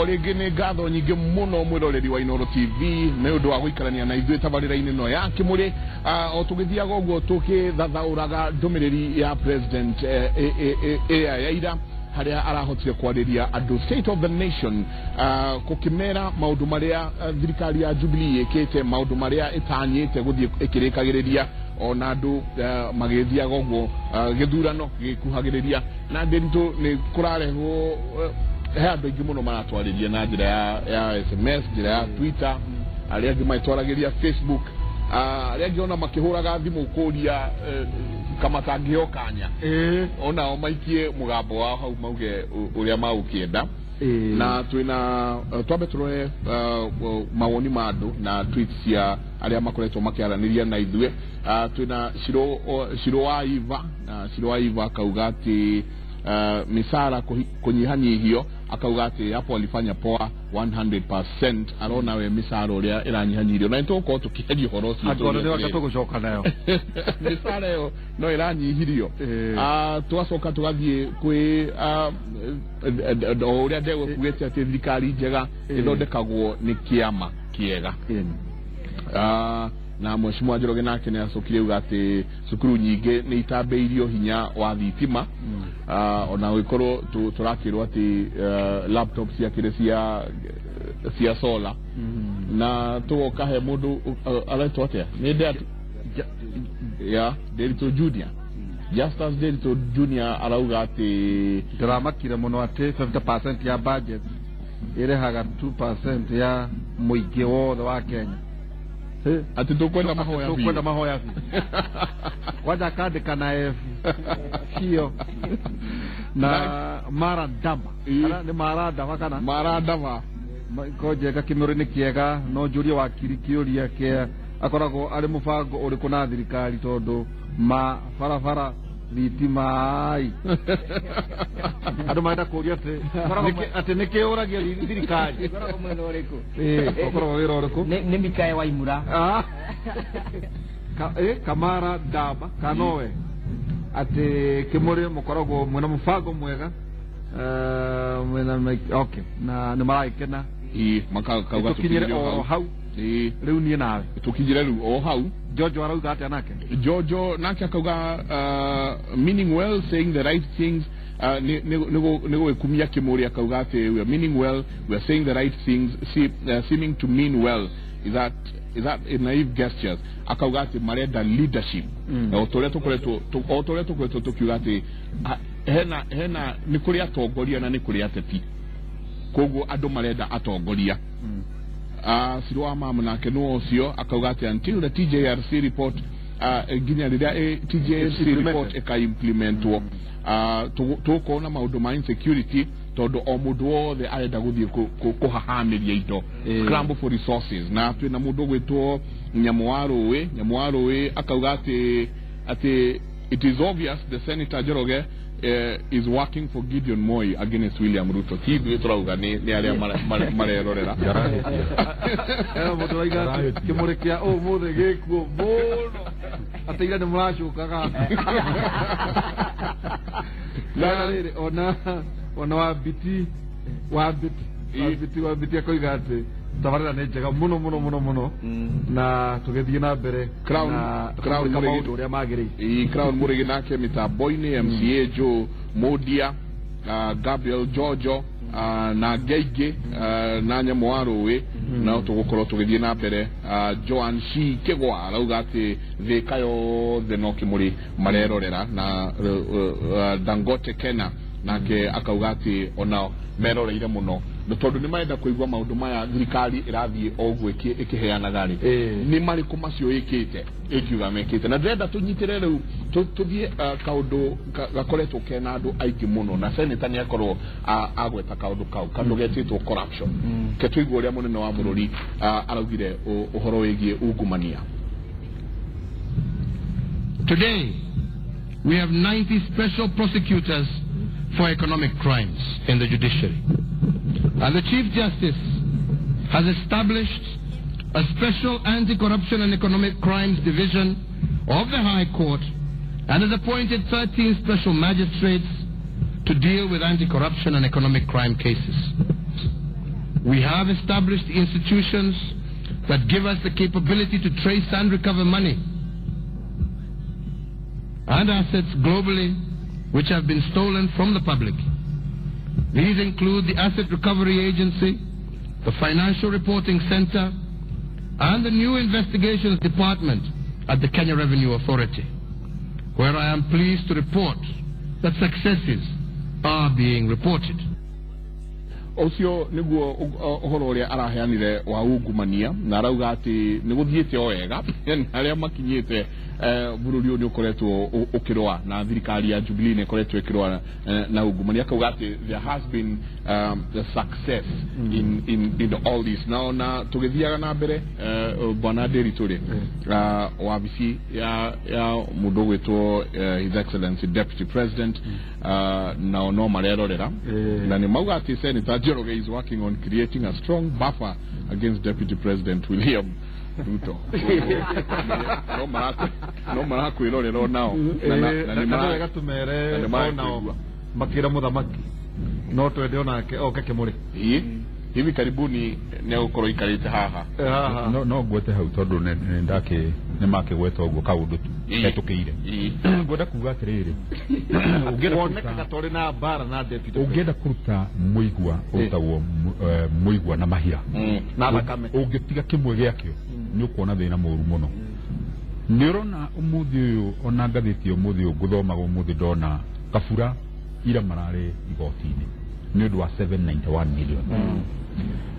O rĩngĩ nĩ ngatho nyingĩ mũno, mwĩroreri wa Inoro TV, nĩ ũndũ wa gũikarania na ithuĩ tabarĩra-inĩ ĩno ya Kĩmũrĩ. O tũgĩthiaga ũguo tũkĩthathaũraga ndũmĩrĩri ya president ĩrĩa ya ira, harĩa arahotire kwarĩria andũ, State of the Nation, gũkĩmera maũndũ marĩa thirikari ya Jubilee ĩkĩte, maũndũ marĩa ĩtanyĩte gũthiĩ ĩkĩrĩkagĩrĩria, ona andũ magĩthiaga ũguo gĩthurano gĩkuhagĩrĩria. Na Ndĩritũ, nĩ kũrarehwo he andũ aingĩ mũno maratwarĩria na njĩra ya SMS, njĩra ya Twitter, arĩa angĩ magĩtwaragĩria Facebook, arĩa angĩ ona makĩhũraga thimũ kũria kama matangĩheo kanya onao maikie mũgambo wao hau, mauge ũrĩa magũkĩenda. Na twĩna twambe tũrore mawoni ma andũ na tweets cia arĩa makoretwo makĩaranĩria na ithuĩ. Twĩna Ciro wa Iva, na Ciro wa Iva akauga atĩ misara kũnyihanyihio, akauga atĩ hapo alifanya poa 100%. Arona we misara ũrĩa ĩranyihanyirio, na nĩtũgũkorwo tũkĩaria ũhoro ũcio. Angona tũrie nĩ wake atĩrĩrĩ. Tũgũcoka nayo. Mĩcara ĩyo no ĩranyihirio. Tũgacoka tũgathiĩ kwĩ o ũrĩa ndegwa kugĩte atĩ thirikari njega ĩthondekagwo nĩ kĩama kĩega. Na Mheshimiwa Njoroge nake nĩ acokire auga atĩ cukuru nyingĩ nĩ itambĩirio hinya wa thitima, ona gũgĩkorwo tũrakĩrwo atĩ laptop ciakĩrĩ cia solar. Na tũgoka he mũndũ aretwo atĩa, nĩ ndĩa ya Nderitu Junior, Justus Nderitu Junior, arauga atĩ Ndĩramakire mũno atĩ 50% ya budget ĩrĩhaga 2% ya mũingĩ wothe wa Kenya. Atĩ tũkwenda mahoya biũ. Tũkwenda mahoya biũ. Kwanja akandĩka na F cio na marandama. Kana nĩ marandama kana marandama. Ko njega kĩmũrĩ nĩ kĩega, no njũrie wakiri kĩũria kĩa akoragwo arĩ mũbango ũrĩkũ na thirikari, tondũ ma barabara, thitima, ai andũ marenda kũria atĩ atĩ nĩkĩ ũragia thirikari. Ũkoragwo mwena ũrĩkũ? Ĩĩ, ũkoragwo wĩra ũrĩkũ? Nĩ Mikae Waimura. Ah. Kamara Dama kanowe atĩ kĩmũrĩ mũkoragwo mwĩna mũbango mwega, mwĩna okay, na nĩ maragĩkena. Ĩĩ, makauga tũkinyĩre o hau. Rĩu niĩ nawe. Tũkinyĩre rĩu o hau. Jojo arauga atĩa nake? Jojo nake akauga meaning well, saying the right things, nĩ gũgĩkumia Kĩmũrĩ, akauga atĩ we are meaning well, we are saying the right things, seeming to mean well, is that a naive gestures? Akauga atĩ marenda leadership. O ta ũrĩa tũkoretwo tũkiuga atĩ hena nĩ kũrĩ atongoria na nĩ kũrĩ ateti, koguo andũ marenda atongoria. Ciro wa mama nake nĩ ũcio akauga atĩ until the TJRC report, nginya rĩrĩa TJRC report ĩkaimplementwo, tũgũkorwo na maũndũ ma insecurity, tondũ o mũndũ wothe arenda gũthiĩ kũhahamĩria indo, scramble for resources. Na twĩna mũndũ ũgwĩtwo Nyamũ wa Rũĩ. Nyamũ wa Rũĩ akauga atĩ it is obvious the Senator Njoroge is working for Gideon Moi against William Ruto. Ti ithuĩ tũrauga, nĩ arĩa marerorera. Ena mũndũ ũrauga atĩ kĩmũrĩ kĩa ũmũthĩ gĩkuo mũno, atĩ ira nĩ mũracukaga na rĩrĩ ona wa biti akoiga atĩ tabarĩra nĩ njega mũno mũno mũno mũno, na tũgĩthiĩ na mbere na Crown kũmũrĩka Mũrĩgĩ. maũndũ ũrĩa magĩrĩire. Ĩ, Crown Mũrĩgĩ nake mĩtambo-inĩ, MCA Joe Mũndia, Gabriel Jojo, na angĩ aingĩ, na Nyamũ wa Rũĩ, no tũgũkorwo tũgĩthiĩ na mbere. Joan Shi Kĩgwa arauga atĩ thĩka yothe no Kĩmũrĩ marerorera, na Dangote Kena nake akauga atĩ onao meroreire mũno, na tondũ nĩ marenda kũigua maũndũ maya thirikari ĩrathiĩ o ũguo ĩkĩheanaga rĩ, nĩ marĩkũ macio ĩkĩte, ĩngiuga mekĩte. Na ndĩrenda tũnyitĩre rĩu tũthiĩ kaũndũ gakoretwo kena andũ aingĩ mũno, na senator nĩ akorwo agweta kaũndũ kau, kaũndũ getĩtwo corruption. Ke tũigue ũrĩa mũnene wa bũrũri araugire ũhoro wĩgiĩ ungumania. Today, we have 90 special prosecutors for economic crimes in the judiciary. And the Chief Justice has established a special anti-corruption and economic crimes division of the High Court and has appointed 13 special magistrates to deal with anti-corruption and economic crime cases. We have established institutions that give us the capability to trace and recover money and assets globally which have been stolen from the public. These include the Asset Recovery Agency, the Financial Reporting Center, and the new Investigations Department at the Kenya Revenue Authority, where I am pleased to report that successes are being reported. Ũcio nĩguo ũhoro ũrĩa araheanire wa ungumania, na arauga atĩ nĩ gũthiĩte o wega na arĩa makinyĩte bũrũri ũyũ nĩ ũkoretwo ũkĩrũa na thirikari ya Jubilee nĩ ĩkoretwo ĩkĩrũa na ungumania. Akauga atĩ there has been the success in all this. Na ona tũgĩthiaga na mbere, bwana Ndiritu rĩ, wabici ya mũndũ ũgwĩtwo His Excellency Deputy President, nao no marerorera na nĩ mauga atĩ Senator Njoroge is working on creating a strong buffer against Deputy President William Ruto. No marakwĩrorera onao na nĩ na wega tumere na nĩ onao marakũigua. Makĩra mũthamaki no twende onake oke kĩmũrĩ. Ĩ, hivi karibuni nĩ egũkorwo ikarĩte haha. Haha. No ngwete hau tondũ nĩ ndakĩ nĩ makĩgweta ũguo kaũndũ tu hetũkĩire. Ngwenda kuga atĩrĩrĩ, ũngĩenda wonekaga tũrĩ na mbara na deputy ũngĩenda kũruta mũigua ũrutagwo mũigua na mahira na thakame. Ũngĩtiga kĩmwe gĩakĩo nĩ ũkuona thĩna mũru mũno. Nĩ ũrona ũmũthĩ ũyũ, ona ngathĩti ya ũmũthĩ ũyũ ngũthomaga ũmũthĩ, ndona Kabura ira mararĩ igoti-inĩ nĩ ũndũ wa 791 million,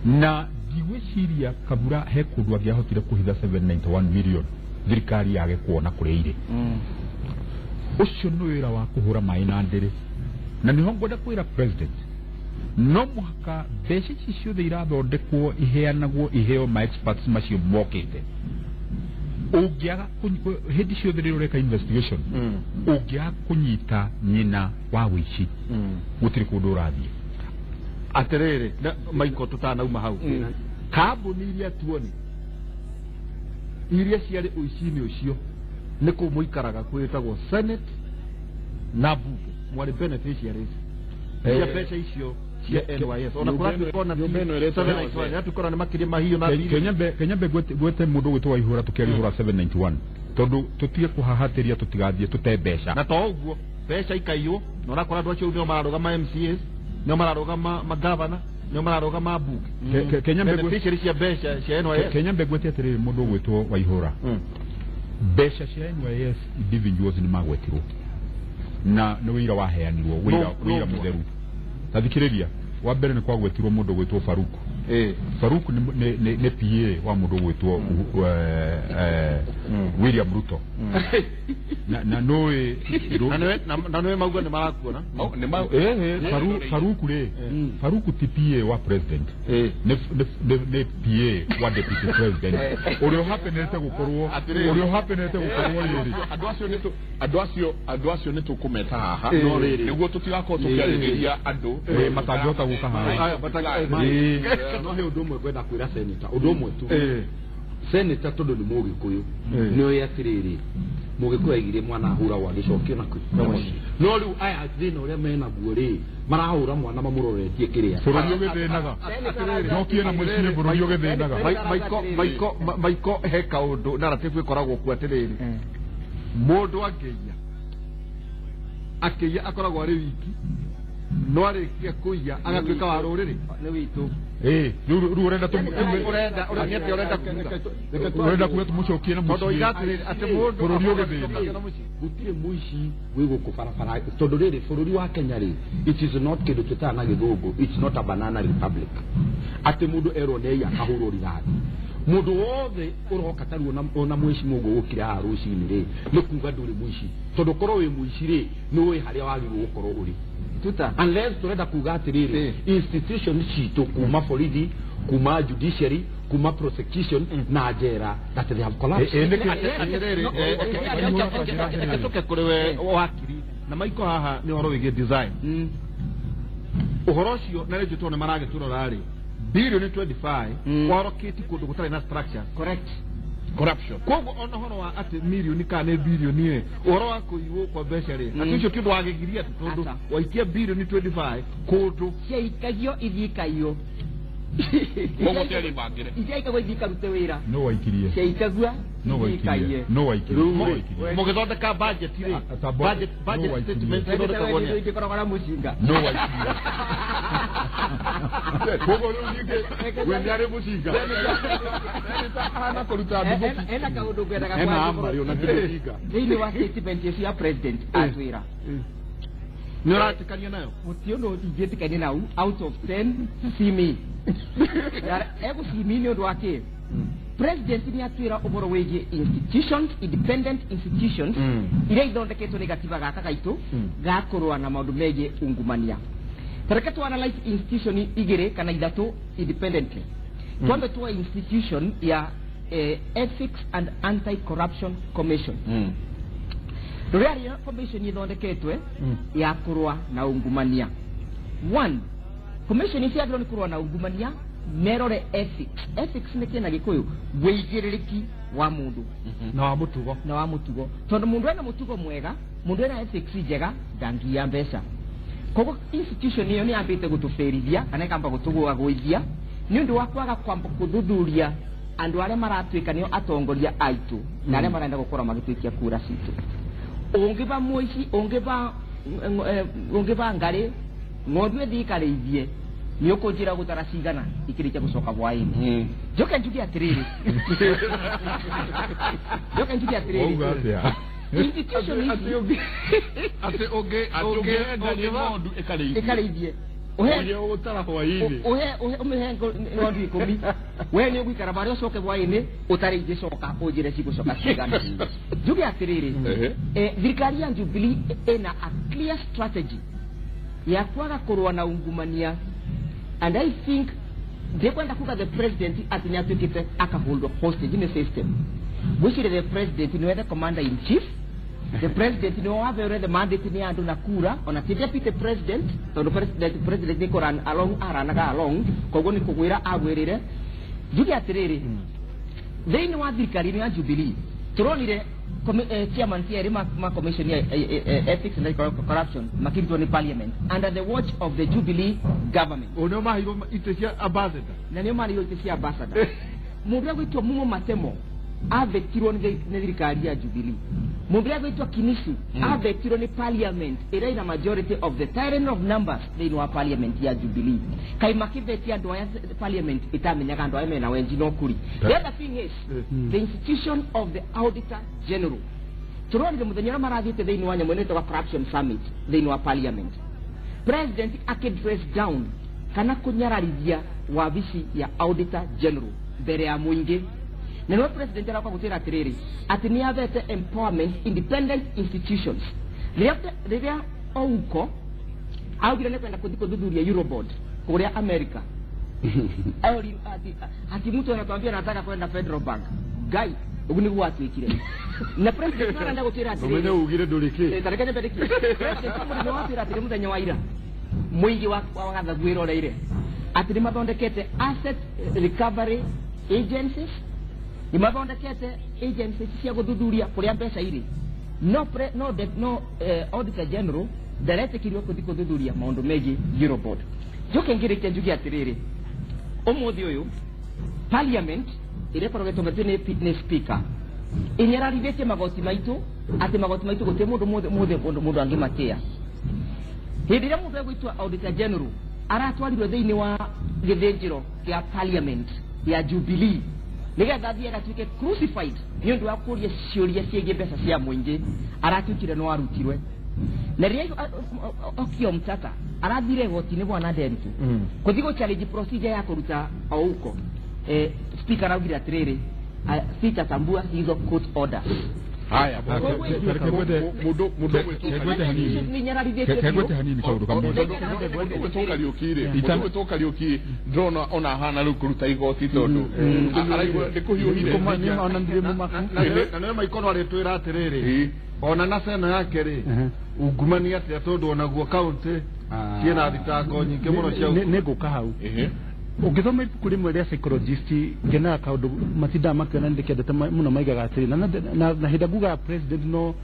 na ndigwĩciria Kabura he kũndũ angĩahotire kũhitha 791 million thirikari yage kuona kũrĩa irĩ. Ũcio nĩ wĩra wa kũhũra maĩ na ndĩrĩ, na nĩho ngwenda kwĩra president no mũhaka mbeca ici ciothe irathondekwo iheanagwo iheo ma experts macio mokĩte. Ũngĩaga hĩndĩ ciothe rĩrĩa ũreka investigation, ũngĩaga kũnyita nyina wa wĩici, gũtirĩ kũndũ ũrathiĩ. Atĩrĩrĩ, Maiko, tũtanauma hau, kambuni iria tuoni iria ciarĩ ũici-inĩ ũcio nĩ kũu mũikaraga kwĩtagwo senate na bunge mwarĩ beneficiaries cia mbeca icio cia NYS, ona kũratuĩka ona nyũmba ĩno ĩretwo 791 yatuĩka ona nĩ makĩria mahiũ na Kenya mbe gwete mũndũ ũgwĩtwo Waihũra tũkĩaria ũhoro wa 791 tondũ tũtige kũhahatĩria tũtigathiĩ tũte mbeca. Na to ũguo, mbeca ikaiywo na ũrakora andũ acio nĩo mararũgama MCAs, nĩo mararũgama magavana, nĩo mararũgama mbunge. Kenya mbe beneficiary cia mbeca cia NYS. Kenya mbe gwete atĩrĩrĩ, mũndũ ũgwĩtwo Waihũra, mbeca cia NYS individuals nĩ magwetirwo na nĩ wĩira waheanirwo, wĩira wĩira mũtheru. Ta thikĩrĩria, wa mbere nĩ kwagwetirwo mũndũ ũgwĩtwo Faruk. Faruk nĩ PA wa mũndũ ũgwĩtwo William Ruto na nũĩ Na nĩwe mauga nĩ marakuona. Oh, nĩ ma Faruk rĩ, Faruk ti PA wa president, nĩ PA wa deputy president ũrĩa ũhapenete gũkorwo Atĩrĩrĩ. ũrĩa ũhapenete gũkorwo rĩrĩ. Andũ acio nĩ tũkũmeta haha No rĩrĩ. nĩguo tũtigakorwo tũkĩarĩrĩria andũ Matangĩhota gũka haha. Aya, No he ũndũ ũmwe ngwenda kwĩra senator, ũndũ ũmwe tu. Senator, tondũ nĩ mũgĩkũyũ, nĩ oĩ atĩrĩrĩ, mũgĩkũyũ aigire mwana ahũragwo agĩcokio na mũciĩ. No rĩu aya thĩna ũrĩa menaguo rĩ, marahũra mwana mamũroretie kĩrĩa. Bũrũri ũgĩthĩnaga, njokie na mũciĩ bũrũri ũgĩthĩnaga. Maiko, he kaũndũ narrative ĩkoragwo kuo atĩrĩrĩ, mũndũ angĩiya akĩiya akoragwo arĩ wiki, no arĩkia kũiya agatuĩka wa rũrĩrĩ. Nĩ witũ. Rĩu ũrenda Ũrenda ũrenda atĩa? Ũrenda kuga ũrenda kuga tũmũcokie na tondũ oiga mũciĩ atĩrĩrĩ atĩ mũndũ bũrũri ũgĩthĩna. na mũciĩ. Gũtirĩ mũici wĩ gũkũ barabara, tondũ rĩrĩ bũrũri wa Kenya rĩ, it is not kĩndũ twĩtaga na gĩthũngũ, it's not a banana republic atĩ mũndũ erwo nĩ akahũrwo rithathi. Mũndũ wothe ũroka tarĩu ona mũici mũguo ũkire haha rũcinĩ rĩ, nĩ kuga ndũrĩ mũici, tondũ korwo wĩ mũici rĩ, nĩ ũĩ harĩa wagĩrĩirwo gũkorwo ũrĩ Tuta. Unless turenda kuga atiriri, institution citũ kuma borithi, kuma judiciary, kuma prosecution na njera, that they have collapsed. Atĩrĩrĩ, reke tũke kũrĩ we wakiri na Maiko haha nĩ ũhoro wĩgiĩ design ũhoro ũcio, na rĩngĩ tondũ nĩ maragĩtũrora rĩ, birioni 25 warokĩti kũndũ gũtarĩ na structure. Correct. Corruption. Koguo ona ũhoro wa atĩ mirioni kana nĩ birioni ĩ, ũhoro wa kũiywo kwa mbeca rĩ, atĩ ũcio ti ũndũ wagĩgiria tu tondũ Aca. waikia birioni 25 kũndũ Ciaikagio ithiĩ ikaiywo. Koguo tiarĩ bangĩre. Itiaikagua ithi ikarute wĩra. No waikirie. Ciaikagua No ithi waikirie. ikaiye. No waikirie. No waikirie. Mũgĩthondeka budget rĩ, Budget budget statement ĩthondekagwo nĩ Ingĩkoragwo na mũcinga. No waikirie. Koguo rĩu ningĩ we nĩarĩ mũcinga. Ahana kũruta nduthũki. Ena kaũndũ ngwendaga Ena kwaria amari ona ti mũcinga. Thĩinĩ wa statement ĩcio ya president atwĩra nĩ ũratĩkania nayo. Gũtirĩ ũndũ ingĩtĩkania nau out of 10. See me egũ see me nĩ ũndũ wa kĩ? President nĩ atwĩra ũhoro wĩgiĩ institutions, independent institutions iria ithondeketwo nĩ gatiba gaka gaitũ ga kũrũa na maũndũ megiĩ ungumania. Ta reke tu analyze institution igĩrĩ kana ithatũ independently. Twambe tuoe institution ya Ethics and Anti-Corruption Commission, rũrĩa rĩ commission ĩthondeketwe ya kũrũa na ungumania. One commission ciagĩrĩirwo nĩ kũrũa na ungumania merore ethics. Ethics nĩ kĩna gĩkũyũ wĩigĩrĩrĩki wa mũndũ na wa mũtugo. Na wa mũtugo, tondũ mũndũ ena mũtugo mwega, mũndũ ena ethics njega ndangiya mbeca. Koguo institution ĩyo nĩ yambĩte gũtũbĩrithia kana ĩkamba gũtũgũagũithia nĩ ũndũ wa kwaga kwamba kũthuthuria andũ arĩa maratuĩka nĩo atongoria aitũ na arĩa marenda gũkorwo magĩtũikia kura citũ. Ũngĩba mũici, ũngĩba ũngĩba ngarĩ ng'ondu ĩthiĩ ikarĩithie, nĩ ũkũnjĩra gũtara cigana ikĩrĩkia gũcoka hwaĩ-inĩ. Njoke njuge atĩrĩrĩ, njoke njuge atĩrĩrĩ, Wauga atĩa? Institution ici Atĩ ũngĩ Atĩ ũngĩenderia ng'ondu ĩkarĩithie. Ĩkarĩithie, ũhe Ũrĩa ũgũtara hwaĩ-inĩ. Uhe uhe umihe ng'ondu 10, we nĩ ũgũikara barĩa ũcoke hwaĩ-inĩ ũtarĩ ingĩcoka ũnjĩre cigũcoka cigana. Njuge atĩrĩrĩ, thirikari ya Jubilee ĩna a clear strategy ya kwaga kũrũa na ungumania, and I think ndikwenda kuga the president atĩ nĩ atuĩkĩte akaholdwo hostage nĩ system. Gwĩciria the president nĩwe the commander in chief. The president nĩwe wabeire the mandate nĩ andũ na kura, ona ti deputy president, tondũ president nĩ kũran along, aranaga along, koguo nĩ kũgwĩra agwĩrĩre. Njuge atĩrĩrĩ, thĩinĩ wa thirikari ĩno ya Jubilee tũronire chairman cierĩ ma commission ya ethics and corruption makĩrutwo nĩ parliament under the watch of the Jubilee government. Ũyũ nĩo maheirwo itĩ cia ambassador. Na nĩo marĩirwo itĩ cia ambassador. Mũndũ ũrĩa gwĩtwo Mumo Matemo abetirwo nĩ thirikari ya Jubilee. Mũndũ ũrĩa gwĩtwo Kinisu abetirwo nĩ parliament ĩrĩa ĩna majority of the tyranny of numbers thĩinĩ wa parliament ya Jubilee. Kaĩ makĩbetia andũ aya parliament ĩtamenyaga andũ aya mena wenji no kuri? The other thing is the institution of the Auditor General. Tũronire mũthenya ũrĩa marathiĩte thĩinĩ wa nyamũ ĩno ĩtagwo corruption summit thĩinĩ wa parliament, president akĩdress down kana kũnyararithia wabici ya Auditor General mbere ya mũingĩ. Na nĩwe president aroka gũtwĩra atĩrĩrĩ atĩ nĩ athete empowerment independent institutions. Rĩrĩa Ouko augire nĩ kwenda kũthiĩ kũthuthuria Eurobond kũrĩa America. Ati mtu anatuambia anataka kwenda Federal Bank. Ngai, ũguo nĩguo atuĩkire. Na president arenda gũtwĩra Ũmenye atĩrĩrĩ, ugire ndũrĩ kĩ. Ta reke nyambe ndĩkie. President mũthenya wa twĩra atĩrĩ, mũthenya wa ira mũingĩ wa gathagu ĩroreire atĩ nĩ mathondekete asset recovery agencies, nĩ mathondekete agencies cia gũthuthuria kũrĩa mbeca irĩ, no pre, no, de, no Auditor General ndaretĩkĩrio kũthiĩ gũthuthuria maũndũ megiĩ Eurobond. Njoke ngĩrĩkia njuge atĩrĩrĩ, ũmũthĩ ũyũ parliament ĩrĩa ĩkoragwo ĩtongoretio nĩ speaker ĩnyararithĩtie magoti maitũ, atĩ magoti maitũ gũtirĩ mũndũ mũthĩ mũndũ angĩmatĩa. Hĩndĩ ĩrĩa mũndũ egwĩtwo Auditor General aratwarirwo thĩinĩ wa gĩthĩnjĩro kĩa parliament ya Jubilee nĩgetha athiĩ agatuĩke crucified nĩ ũndũ wa kũria ciũria ciĩgiĩ mbeca cia mũingĩ, aratuĩkire no arutirwe. Na rĩrĩa Okiya Omtatah arathire igoti-inĩ, bwana Nderitu, kũthiĩ gũ challenge procedure ya kũruta Ouko, speaker araugire atĩrĩrĩ, sitatambua hizo court orders. Haya, mũndũ Kegwete hanini. Nĩ nyararithĩtio. Kegwete hanini kaũndũ kamwe. Mũndũ gwĩtwo Kariũki rĩ, mũndũ gwĩtwo Kariũki ndĩrona ona ahana rĩu kũruta igoti tondũ araigua nĩ kũhiũhire. Ona ndirĩ mũmaku. Na nĩwe maikono arĩtwĩra atĩrĩrĩ, ona na cena yake rĩ, ungumania atĩa, tondũ onaguo kaunti ciĩna thitango nyingĩ mũno cia Nĩ ngũka hau. Ũngĩthoma ibuku rĩmwe rĩa psychologist, ngenaga kaũndũ matindaga makĩona ndĩkĩendete mũno, maigaga atĩrĩ na hĩndĩ ngugaga president no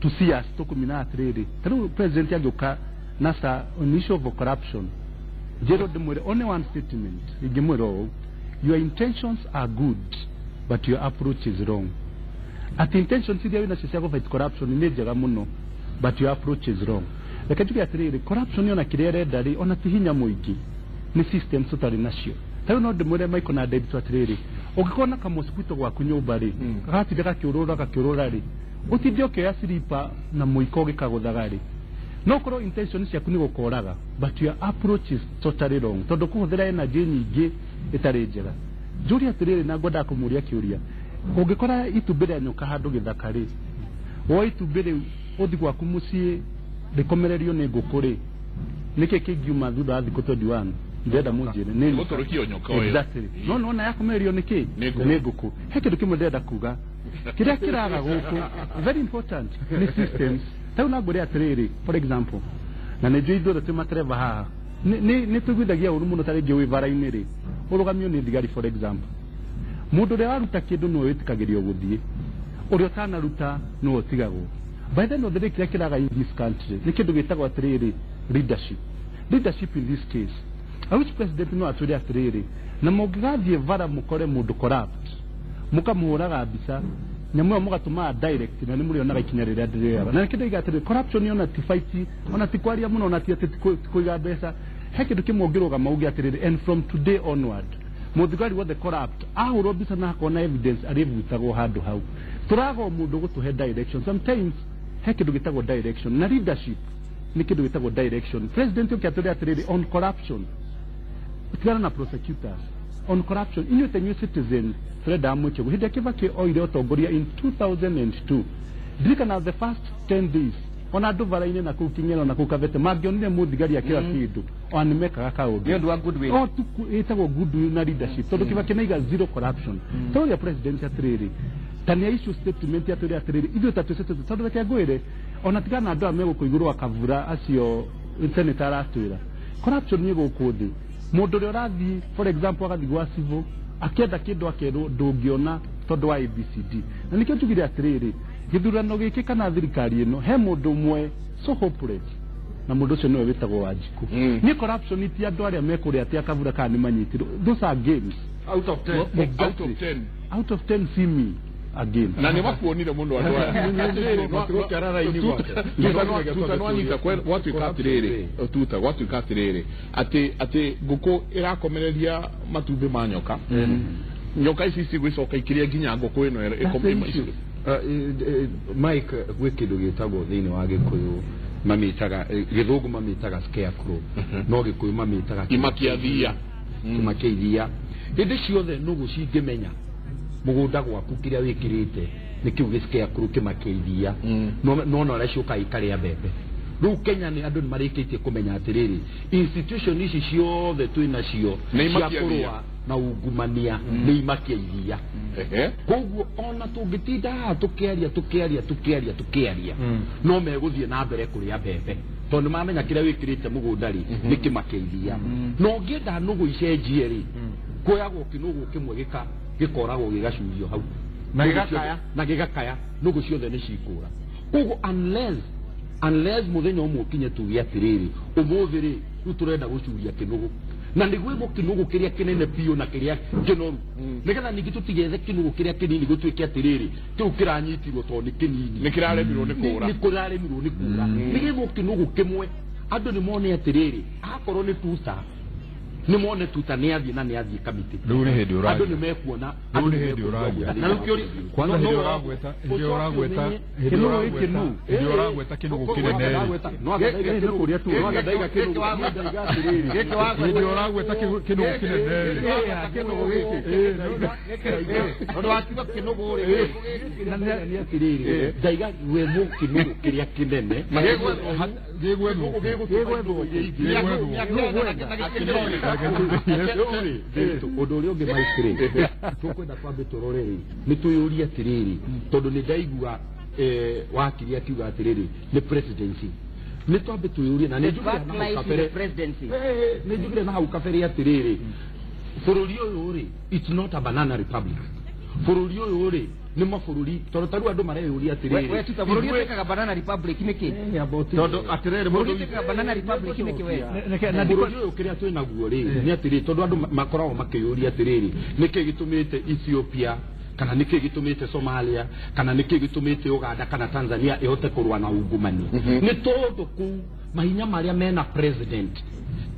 to see us tũkũmina atĩrĩrĩ, ta rĩu president angĩũka na sa on issue of corruption. Njĩrwo ndĩmwĩre only one statement ingĩmwĩra ũũ: your intentions are good, but your approach is wrong. Atĩ intentions iria wĩnacio cia gũfight corruption nĩ njega mũno, but your approach is wrong. Reke njuge atĩrĩrĩ, corruption ona kĩrĩa ĩrenda rĩ, ona ti hinya mũingĩ, nĩ systems tũtarĩ nacio. Ta rĩu no ndĩmwĩre Michael na David atĩrĩrĩ, ũngĩkorwo na kamosquito gwaku nyũmba rĩ, gagatinda gakĩũrũra gakĩũrũra rĩ, ũtinde ũkĩoya silipa na mũiko ũgĩkagũthaga rĩ, no korwo intention ciaku nĩ gũkoraga, but your approach is totally wrong, tondũ kũhũthĩra energy nyingĩ ĩtarĩ njega. Njũrie atĩrĩrĩ, na ngwendaga kũmũria kĩũria, ũngĩkora itumbĩ rĩa nyoka handũ gĩthaka rĩ, woe itumbĩ rĩu ũthi gwaku mũciĩ rĩkomererio nĩ ngũkũ rĩ, nĩkĩ kĩngiuma thutha wa thikũ 21? Ndĩrenda mũnjĩre nĩ nyoka. Gũtũrũkio nyoka ĩyo. Exactly. No nona yakomererio nĩ kĩ? Nĩ ngũkũ. Nĩ ngũkũ. He kĩndũ kĩmwe ndĩrenda kuga kĩrĩa kĩraga gũkũ, very important, nĩ systems. Ta rĩu no ngwĩre atĩrĩrĩ, for example, na nĩ njũĩ ithuothe twĩ matereba haha, nĩ tũiguithagia ũru mũno. Ta rĩngĩ wĩ bara-inĩ rĩ, ũrũgamio nĩ thigari, for example, mũndũ ũrĩa waruta kĩndũ nĩwe wĩtĩkagĩrio gũthiĩ, ũrĩa ũtanaruta nĩwe ũtigagwo. By the end of the day, kĩrĩa kĩraga in this country nĩ kĩndũ gĩtagwo atĩrĩrĩ, leadership. Leadership in this case, I wish president no atwĩre atĩrĩrĩ, na mũngĩgathiĩ bara mũkore mũndũ corrupt, mũkamũhũraga mbica nyamũ ĩyo, mũgatũmaga direct, na nĩ mũrĩonaga ikinya rĩrĩa ndĩrĩoyaga. Na nĩkĩo ndoiga atĩrĩ, corruption ona ti fight, ona ti kwaria mũno, ona ti atĩ ti kũiga mbeca. He kĩndũ kĩmwe ũngĩrũgama uge atĩrĩrĩ, and from today onward, mũthigari wothe corrupt ahũrwo mbica na akona evidence, arĩbutagwo handũ hau. Tũraga o mũndũ gũtũhe direction. Sometimes he kĩndũ gĩtagwo direction, na leadership nĩ kĩndũ gĩtagwo direction. President ũke atwĩre atĩrĩrĩ, on corruption, tigana na prosecutors, on corruption, inyuĩ ta inyuĩ citizen tũrenda mwĩke ũguo. Hĩndĩ ĩrĩa Kibaki oire ũtongoria in 2002, ndirikana the first 10 days, ona andũ bara-inĩ na kũu King'era na kũu Kabete mangĩonire mũthigari akĩoya kĩndũ, ona nĩ mekaga kaũndũ. Nĩ ũndũ wa goodwill. O tu ĩtagwo goodwill na leadership, tondũ Kibaki naiga zero corruption. Tũria president atĩrĩrĩ, ta nĩ issue statement atwĩre atĩrĩrĩ, ithuĩ ta twĩ citizen, tondũ reke ngwĩre, ona tigana na andũ aya megũkũ igũrũ wa kavura acio senator aratwĩra, corruption nĩ gũkũ thĩ. Mũndũ ũrĩa ũrathiĩ, for example, agathiĩ gwa civil akĩenda kĩndũ, akerwo ndũngĩona tondũ wa ABCD. Na nĩkĩo njugire atĩrĩrĩ, gĩthurano gĩkĩ kana thirikari ĩno, he mũndũ ũmwe so hopeless, na mũndũ ũcio nĩwe wĩtagwo Wanjikũ. Niĩ corruption ti andũ arĩa mekũrĩa atĩ akavura kana nĩ manyitirwo, those are games. Out of 10. Out of 10. Out of 10, see me again. Na nĩ makuonire mũno andũ aya. Atĩrĩrĩ, Matigũkĩara raini gwake. Tuta nwanyita gwatuĩka atĩrĩrĩ, tuta gwatuĩka atĩrĩrĩ, atĩ ngũkũ ĩrakomereria matumbĩ ma nyoka, nyoka ici cigũcoka ikĩrĩa nginya ngũkũ ĩno That's the issue. Mike, gwĩ kĩndũ gĩtagwo thĩinĩ wa Gĩkũyũ mamĩtaga, gĩthũngũ mamĩtaga scarecrow, no Gĩkũyũ mamĩtaga Imakia thia. Kĩmakia iria. Hĩndĩ ciothe nũgũ cingĩmenya mũgũnda gwaku kĩrĩa wĩkĩrĩte nĩ kĩu gĩ scarecrow, kĩmakia iria, nona ũrĩa ciũkaga ikarĩa mbembe. Rĩu Kenya nĩ andũ nĩ marĩkĩtie kũmenya atĩrĩrĩ, institution ici ciothe twĩ nacio Nĩ cia imakia iria. kũrũa na ungumania nĩ imakia iria. Koguo ona tũngĩtinda haha tũkĩaria tũkĩaria tũkĩaria tũkĩaria, no megũthiĩ na mbere kũrĩa mbembe, tondũ nĩ mamenya kĩrĩa wĩkĩrĩte mũgũnda rĩ nĩ kĩmakia iria. Na ũngĩenda nũgũ icenjie rĩ, kuoyagwo kĩnũgũ kĩmwe gĩkoragwo gĩgacurio hau. Na Nũgũ gĩgakaya. Na gĩgakaya, nũgũ ciothe nĩ cikũra. Koguo unless mũthenya ũmwe ũkinye tuge atĩrĩrĩ, ũmũthĩ rĩ, rĩu tũrenda gũcuria kĩnũgũ, na nĩguo ĩgwo kĩnũgũ kĩrĩa kĩnene biũ na kĩrĩa kĩnoru, nĩgetha ningĩ tũtigethe kĩnũgũ kĩrĩa kĩnini gũtuĩke atĩrĩrĩ, kĩu kĩranyitirwo tondũ nĩ kĩnini. Nĩ kĩraremirwo nĩ kũra. Nĩ kũraremirwo nĩ kũra. Nĩgetha kĩnũgũ kĩmwe andũ nĩ mone atĩrĩrĩ, akorwo nĩ tuta, nĩ mone tuta nĩ athiĩ na nĩ athiĩ kamĩtĩ. Rĩu nĩ hĩndĩ Andũ ũraria. nĩ mekuona. Rĩu nĩ hĩndĩ ũraria. Na rĩu kĩũria Kwanza hĩndĩ ũragweta, hĩndĩ ũragweta, hĩndĩ Kĩnũgũ ũragweta, gĩkĩ nũ? hĩndĩ ũragweta kĩnũgũ kĩnene rĩ, hĩndĩ ũragweta kĩnũgũ kĩnene rĩ, Tondũ wakiuga kĩnũgũ rĩ. Ndaiga gwethwo kĩnũgũ kĩrĩa kĩnene. Gĩgwethwo. Ũndũ ũrĩa ũngĩ, Mike, rĩ, tũkwenda twambe tũrore rĩ, nĩ twĩyũrie atĩrĩrĩ, tondũ nĩ ndaigua wakiri akiuga atĩrĩrĩ, nĩ presidency. Nĩ twambe twĩyũrie, na nĩ The njugire fact na hau lies in the kabere presidency. Nĩ njugire na hau kabere atĩrĩrĩ, bũrũri ũyũ rĩ, it's not a banana republic. Bũrũri ũyũ rĩ Nĩ mabũrũri, tondũ ta rĩu andũ mareyũria atĩrĩrĩ, We tuta bũrũri ũtuĩkaga banana republic nĩkĩ? Tondũ atĩrĩrĩ, Bũrũri mũndũ ũtuĩkaga banana republic nĩkĩ we? Bũrũri ũyũ kĩrĩa twĩ naguo rĩ, nĩ atĩrĩ, tondũ andũ makoragwo makĩyũria atĩrĩrĩ, nĩkĩ gĩtũmĩte Ethiopia, kana nĩkĩ gĩtũmĩte Somalia, kana nĩkĩ gĩtũmĩte Uganda kana Tanzania ĩhote kũrũa na ungumania? Nĩ tondũ kũu mahinya marĩa mena president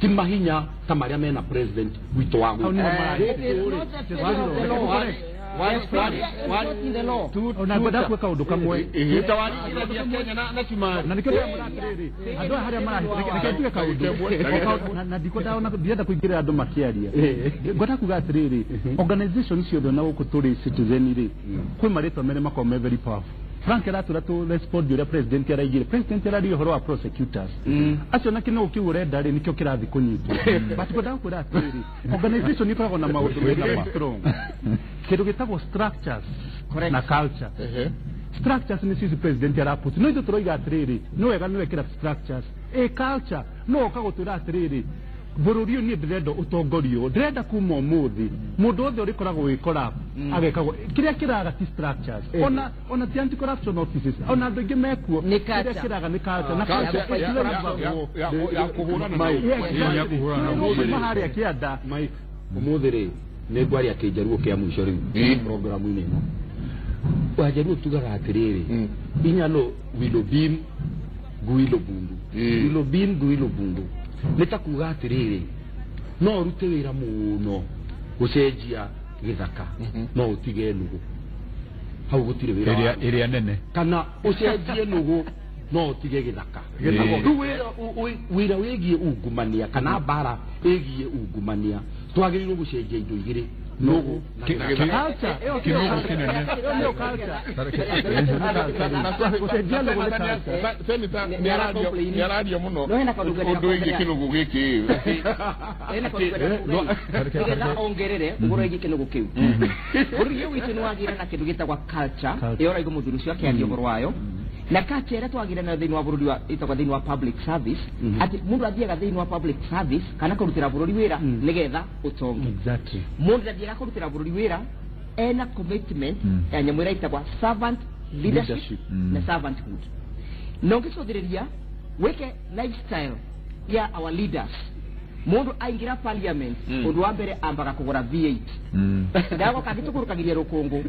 ti mahinya ta marĩa mena president witũ wa Hau nĩho gũkũ. It is not a failure of the law. The failure is not in the law. Ona ngwenda kuä kaå ndå kamwe. Tutawaringithania Kenya na Somalia. Na nikio ndĩramwĩra atĩrĩrĩ, andũ aya harĩa marahĩtũka, reke njuge kaũndũ. Na ndikwenda ona ndirenda kũingĩrĩra andũ makĩaria. Ngwenda kuga atĩrĩrĩ, organization ciothe na gũkũ tũrĩ citizen rĩ, kwĩ marĩtwa merĩ makoragwo me very powerful. Frank aratwĩra tũ respond ũrĩa president araigire. President araria ũhoro wa prosecutors acio, na kĩnũgũ kĩu ũrenda rĩ, nĩkĩo kĩrathiĩ kũnyitwo. But ngwenda gũkwĩra atĩrĩrĩ, organization ikoragwo na maũndũ merĩ strong, kĩndũ gĩtagwo structures na culture. Structures nĩ cici president araput, no ithuĩ tũroiga atĩrĩrĩ, nĩ wega nĩ wekĩra structures, ĩ culture no ũka gũtwĩra atĩrĩrĩ, bũrũri ũyũ niĩ ndĩrenda ũtongorio, ndĩrenda kuma ũmũthĩ mũndũ wothe ũrĩkoragwo wĩ corrupt agekagwo. Kĩrĩa kĩraga ti structures, ona ti anti corruption offices, ona andũ aingĩ mekuo. Nĩ Kĩrĩa culture. kĩraga nĩ culture na Culture culture ya kũhũrana na Yeah, Ya kũhũrana na exactly. Kuma harĩa kĩanda. Mike, ũmũthĩ rĩ, nĩ ngwaria kĩnjaruo kĩa mũico rĩu programu-inĩ ĩno. Wajaruo tugaga atĩrĩrĩ, inyalo wilo bim guilo bundu. Wilo bim guilo bundu nĩ ta kuga atĩrĩrĩ, no ũrute wĩra mũno gũcenjia gĩthaka, no ũtige nũgũ hau, gũtirĩ wĩra Ĩrĩa waruta. Ĩrĩa nene. Kana ũcenjie nũgũ no ũtige gĩthaka. Ĩĩ. Rĩu wĩra wĩgiĩ ungumania kana mbara ĩgiĩ ungumania, twagĩrĩirwo gũcenjia indo igĩrĩ, nũgũ na gĩthaka. Culture ĩyo Kĩnũgũ kĩnene. Ĩyo nĩyo culture. Gũcenjia nũgũ nĩ culture. Senator Nĩ nĩ araria mũno No hena kaũndũ ngwenda ũndũ wĩgiĩ kuongerera. kĩnũgũ gĩkĩ. Ena kaũndũ ngwenda kuga nĩgetha ongerere ũhoro wĩgiĩ kĩnũgũ kĩu. Bũrũri ũyũ witũ nĩ wagĩire na kĩndũ gĩtagwo culture ĩyo ũraigua mũthuri ũcio akĩaria ũhoro wayo, na culture ĩrĩa twagĩire nayo thĩinĩ wa bũrũri wa ĩtagwo thĩinĩ wa public service, atĩ mũndũ athiaga thĩinĩ wa public service kana kũrutĩra bũrũri wĩra nĩgetha ũtonge. Mũndũ ndathiaga kũrutĩra bũrũri wĩra ena commitment ya nyamũ ĩrĩa ĩtagwa servant leadership Leadership. na servanthood. Na ũngĩcũthĩrĩria wĩke lifestyle ya our leaders, mũndũ aingĩra parliament, ũndũ wa mbere ambaga kũgũra V8, ndagoka agĩtũkũrũkagĩria rũkũngũ.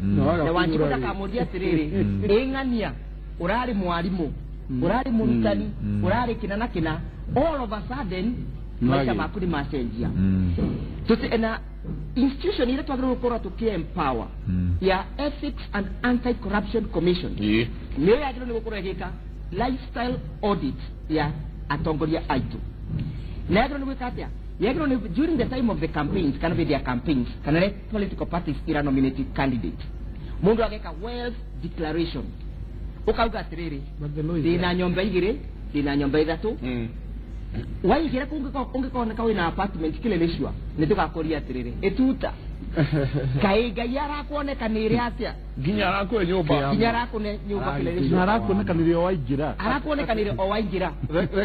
Na Wanjikũ ndakamũria atĩrĩrĩ, ĩng'ania ũrarĩ mwarimũ, ũrarĩ mũrutani, ũrarĩ kĩna na kĩna, all of a sudden maisha maku nĩ macenjia. Tuti na institution iria twagĩrĩirwo gũkorwo tũkĩ empower ya Ethics and Anti Corruption Commission, nĩyo yagĩrĩirwo nĩ gũkorwo ĩgĩka lifestyle audit ya atongoria aitũ. Na yagĩrĩirwo nĩ gwĩka atĩa? Yagĩrĩirwo nĩ during the time of the campaigns, kana hĩndĩ ya campaigns, kana rĩrĩa political parties ira nominate candidate, mũndũ ageka wealth declaration, ũkauga atĩrĩrĩ, ndĩna nyũmba igĩrĩ, ndĩna nyũmba ithatũ. Waigĩra ũngĩkoneka wĩna apartment Kileleshwa, nĩ tũgakũria atĩrĩrĩ, ĩtuta kaĩ Ngai arakuonekanĩre atĩa? Nginya arakũhe nyũmba. Nginya arakũne nyũmba Na Kileleshwa. arakuonekanire o waingĩra. Arakuonekanire o waingĩra.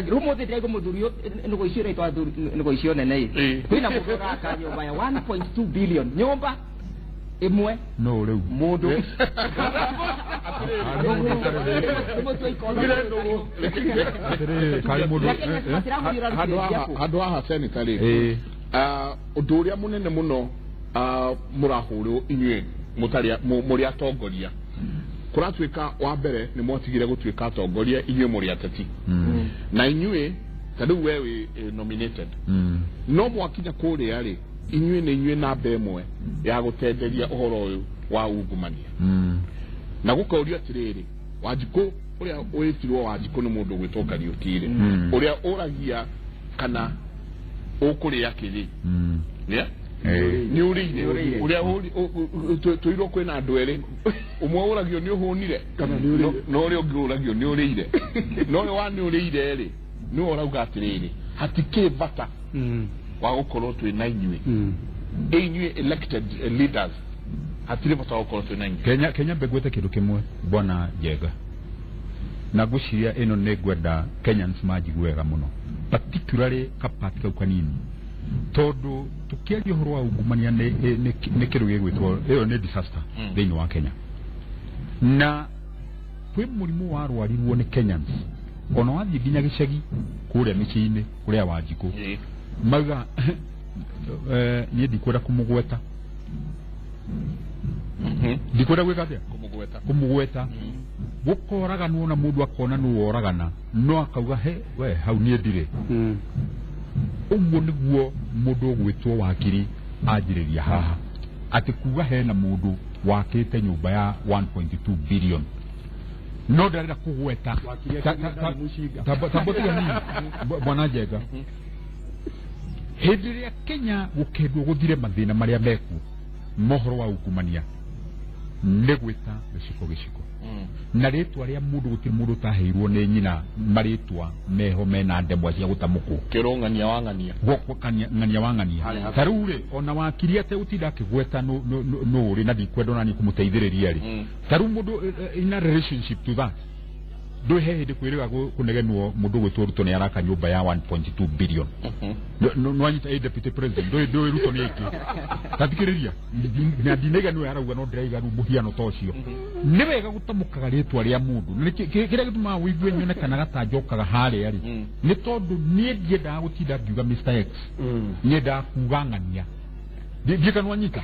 Rĩu mũthĩ ndĩraigua mũthuri nĩgũ icio iraitwa nĩgũ icio nene ĩ. Kwĩna mũndũ ũraka nyũmba ya 1.2 billion, nyũmba ĩmwe. No rĩu Mũndũ. Atĩrĩrĩ, kaĩ mũndũ Handũ haha, senator rĩ, Ĩĩ. Ũndũ ũrĩa mũnene mũno, mũrahũrwo inyuĩ mũtarĩ mũrĩ atongoria, kũratuĩka wa mbere nĩ mwatigire gũtuĩka atongoria, inyuĩ mũrĩ ateti. Na inyuĩ ta rĩu we wĩ nominated, no mwakinya kũrĩa rĩ, inyuĩ nĩ inyuĩ namba ĩmwe ya gũtenderia ũhoro ũyũ wa ungumania. Na gũkorio atĩrĩrĩ, Wanjikũ ũrĩa wĩtirwo Wanjikũ nĩ mũndũ ũgwĩtwo Kariũki rĩ, ũrĩa ũragia kana ũkũrĩa kĩrĩ. Yeah? Nĩ ũrĩire ũrĩa tũirwo kwĩna andũ erĩ, ũmwe ũragio nĩ ũhũnire na ũrĩa ũngĩ ũragio nĩ ũrĩire. Na ũyũ wa nĩ ũrĩire rĩ, nĩwe ũrauga atĩrĩrĩ, hatikĩ bata wa gũkorwo twĩ na inyuĩ, ĩ inyuĩ elected leaders, hatirĩ bata wa gũkorwo twĩ na inyuĩ. Kenya mbegwete kĩndũ kĩmwe, bwana Njenga, na ngwĩciria ĩno nĩ ngwenda Kenyans manjigue wega mũno, particularly kapati kau kanini, tondũ tũkĩaria ũhoro wa ungumania nĩ kĩndũ gĩgwĩtwo ĩyo nĩ disaster thĩinĩ wa Kenya. Na kwĩ mũrimũ warwarirwo nĩ Kenyans ona wathiĩ nginya gĩcagi kũrĩa mĩciĩ-inĩ kũrĩa Wanjikũ mauga niĩ ndikwenda kũmũgweta, ndikwenda gwĩka atĩa, Kũmũgweta. Kũmũgweta. Gũkoraganwo na mũndũ akona nũ woragana no akauga he we hau niĩ ndirĩ. Ũguo nĩguo mũndũ ũgwĩtwo wakiri anjĩrĩria haha atĩ kuga hena mũndũ wakĩte nyũmba ya 1.2 billion no ndarenda kũgweta. Wakiri akiuga ndarĩ mũcinga. Tamba tiga nini, bwana Njenga, hĩndĩ ĩrĩa Kenya gũkendwo gũthire mathĩna marĩa mekuo mohoro wa ungumania nĩ gwĩta gĩciko gĩciko na rĩtwa rĩa mũndũ. Gũtirĩ mũndũ ũtaheirwo nĩ nyina marĩtwa meho mena ndemwa cia gũtamũkwo. Kĩrũng'ania wa ng'ania. Gwokwo ng'ania wa ng'ania. Harĩ hakuhĩ. Ta rĩu rĩ, ona wakiri ategũtinda akĩgweta nũ rĩ, na ndikwenda ona niĩ kũmũteithĩrĩria rĩ, ta rĩu mũndũ in a relationship to that, ndũĩ he hĩndĩ kwĩrĩga kũnegenwo mũndũ gwĩtwo Ruto nĩ araka nyũmba ya 1.2 billion. Nwanyita ĩ deputy president, ndũĩ Ruto nĩ aingĩ tathikĩrĩria na ndinaiga nĩwe arauga, no ndĩraiga rĩu mũhiano ta ũcio nĩ wega gũtamũkaga rĩtwa rĩa mũndũ. Na kĩrĩa gĩtũmaga wĩigue nyone kana gatanjokaga harĩa rĩ, nĩ tondũ niĩ ndiendaga gũtinda ngiuga Mr X, nyendaga kuga ng'ania. Ndiĩ kana nwanyita.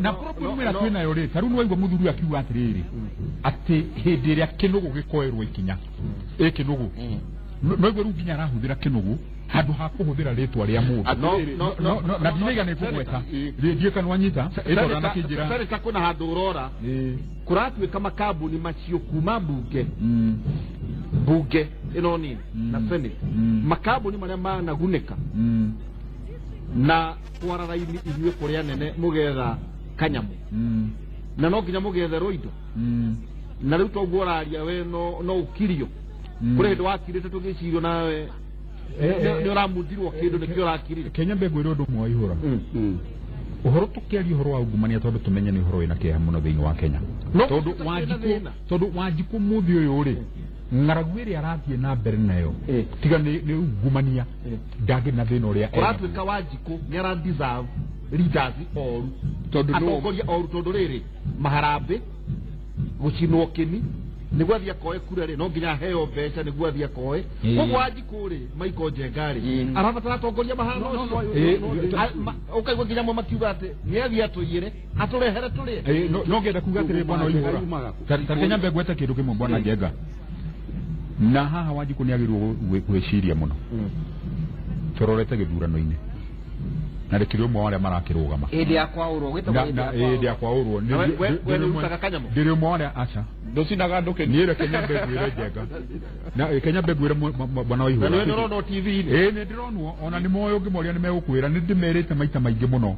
Na problem ĩrĩa twĩnayo rĩ, ta rĩu nĩwaigua mũthuri ũyũ akiuga atĩrĩrĩ atĩ hĩndĩ ĩrĩa kĩnũgũ gĩkoerwo ikinya ĩ kĩnũgũ, noigua rĩu nginya arahũthĩra kĩnũgũ handũ ha kũhũthĩra rĩtwa rĩa mũndũ. Atĩrĩrĩ, No, na ndinaiga nĩ kũgweta ndiĩ kana nwanyita ĩtondũ anakĩnjĩra. Senator, kwĩna handũ ũrora kũratuĩka makambuni macio kuma mbunge mbunge ĩno nini na Senate, makambuni marĩa managunĩka na kwara raini inyuĩ kũrĩa nene mũgetha kanyamũ na no nginya mũgetherwo indo na rĩu toguo ũraria we no ũkirio kũrĩ hĩndĩ wakirĩte tũgĩcirio nawe nĩ ũramundirwo kĩndũ nĩkĩo ũrakirire. Kenya mbe ngwĩre ũndũ ũmwe wa ihũra ũhoro tũkĩaria ũhoro wa ungumania, tondũ tũmenye nĩ ũhoro wĩna kĩeha mũno thĩinĩ wa Kenya. No, tondũ kwĩna Wanjikũ thĩna. Tondũ Wanjikũ mũthĩ ũyũ rĩ, ng'aragu ĩrĩa arathiĩ na mbere nayo tiga nĩ ungumania ndangĩ na thĩna ũrĩa ena. Kũratuĩka Wanjikũ nĩ ara deserve leaders oru Tondũ nũ- atongoria oru, tondũ rĩrĩ maharambĩ gũcinwo kĩni nĩguo athiĩ akoe kura rĩ, no nginya aheo mbeca nĩguo athiĩ akoe. Koguo Wanjikũ rĩ, Michael Njenga rĩ, arabatara atongoria mahana ũcio. Ũkaigua nginya amwe makiuga atĩ nĩ athiĩ atũiyĩre atũrehere tũrĩe. No ngenda kuga atĩrĩ, bwana Waihũra, Yumaga kũ? ta Kenya mbe ngwete kĩndũ kĩmwe, bwana Njenga, na haha Wanjikũ nĩ agĩrĩirwo gwĩciria mũno tũrorete gĩthurano-inĩ na rĩkĩrĩ ũmwe wa arĩa marakĩrũgama. Hĩndĩ ya kwaũrwo gwĩtagwo Na hĩndĩ na ya hĩndĩ ya kwaũrwo. kwaũrwo. Na we nĩũrutaga kanyamũ? Ndĩrĩ ũmwe wa arĩa, aca. Ndũcinaga ndũkĩ. Niĩ reke nyambe ngwĩre Njenga na reke nyambe ngwĩre bwana Na Waihũra. nĩwe nĩũronwo TV-inĩ. Ĩĩ, nĩ ndĩronwo ona nĩ moĩ, ũngĩmoria nĩ megũkwĩra nĩ ndĩmerĩte maita maingĩ mũno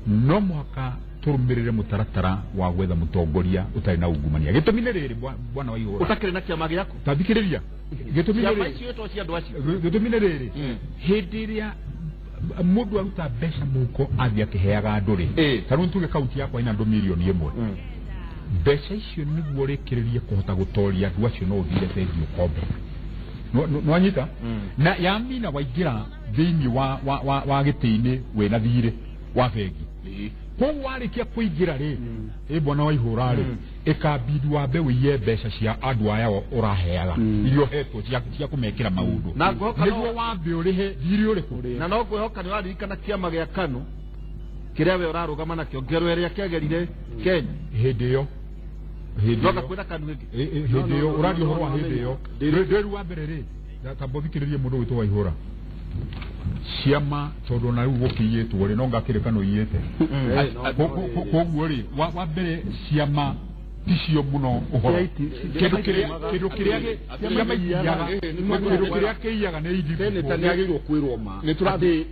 no mũhaka tũrũmĩrĩre mũtaratara wa gwetha mũtongoria ũtarĩ na ungumania. Gĩtũmi nĩ rĩrĩ, bwana Waihũra, ũtakĩrĩ na kĩama gĩaku. Ta thikĩrĩria, gĩtũmi nĩ Ciama rĩrĩ. icio ĩtwo cia andũ acio. Gĩtũmi nĩ rĩrĩ, hĩndĩ ĩrĩa mũndũ aruta mbeca mũhuko athiĩ akĩheaga andũ rĩ, ta rĩu tuge kaunti yakwa ĩna andũ 1 mirioni mbeca icio nĩguo ũrĩkĩrĩrie kũhota gũtoria andũ acio no ũthire bengi ũkombe. Nĩwanyita na yamina waingĩra thĩinĩ wa gĩtĩ-inĩ wĩna thirĩ wa bengi. Koguo warĩkia kũingĩra rĩ, ĩ bwana Waihũra rĩ, ĩkambindi wambe wĩiye mbeca cia andũ aya ũraheaga iria ũhetwo cia kũmekĩra maũndũ Na ngwĩhoka nĩguo wambe ũrĩhe thirĩ ũrĩkũ. Na no ngwĩhoka nĩ ũraririkana kĩama gĩa KANU kĩrĩa we ũrarũgama nakĩo, ngero ĩrĩa kĩagerire Kenya. Hĩndĩ ĩyo hĩndĩ Noga ĩyo kwĩna KANU ĩngĩ. Hĩndĩ ĩyo ũraria ũhoro wa hĩndĩ ĩyo rĩu wa mbere rĩ, tamba ũthikĩrĩrie mũndũ wĩtwo Waihũra ciama, tondũ ona rĩu gũkĩiyĩtwo rĩ, no ngakĩrĩ kana ũiyĩte. Koguo rĩ, wa mbere ciama ticio mũno ũhoro, kĩndũ kĩrĩa ciama iyaga, kĩndũ kĩrĩa kĩiyaga nĩ Senator individual. nĩ agĩrĩirwo kwĩrwo ma Nĩ atĩ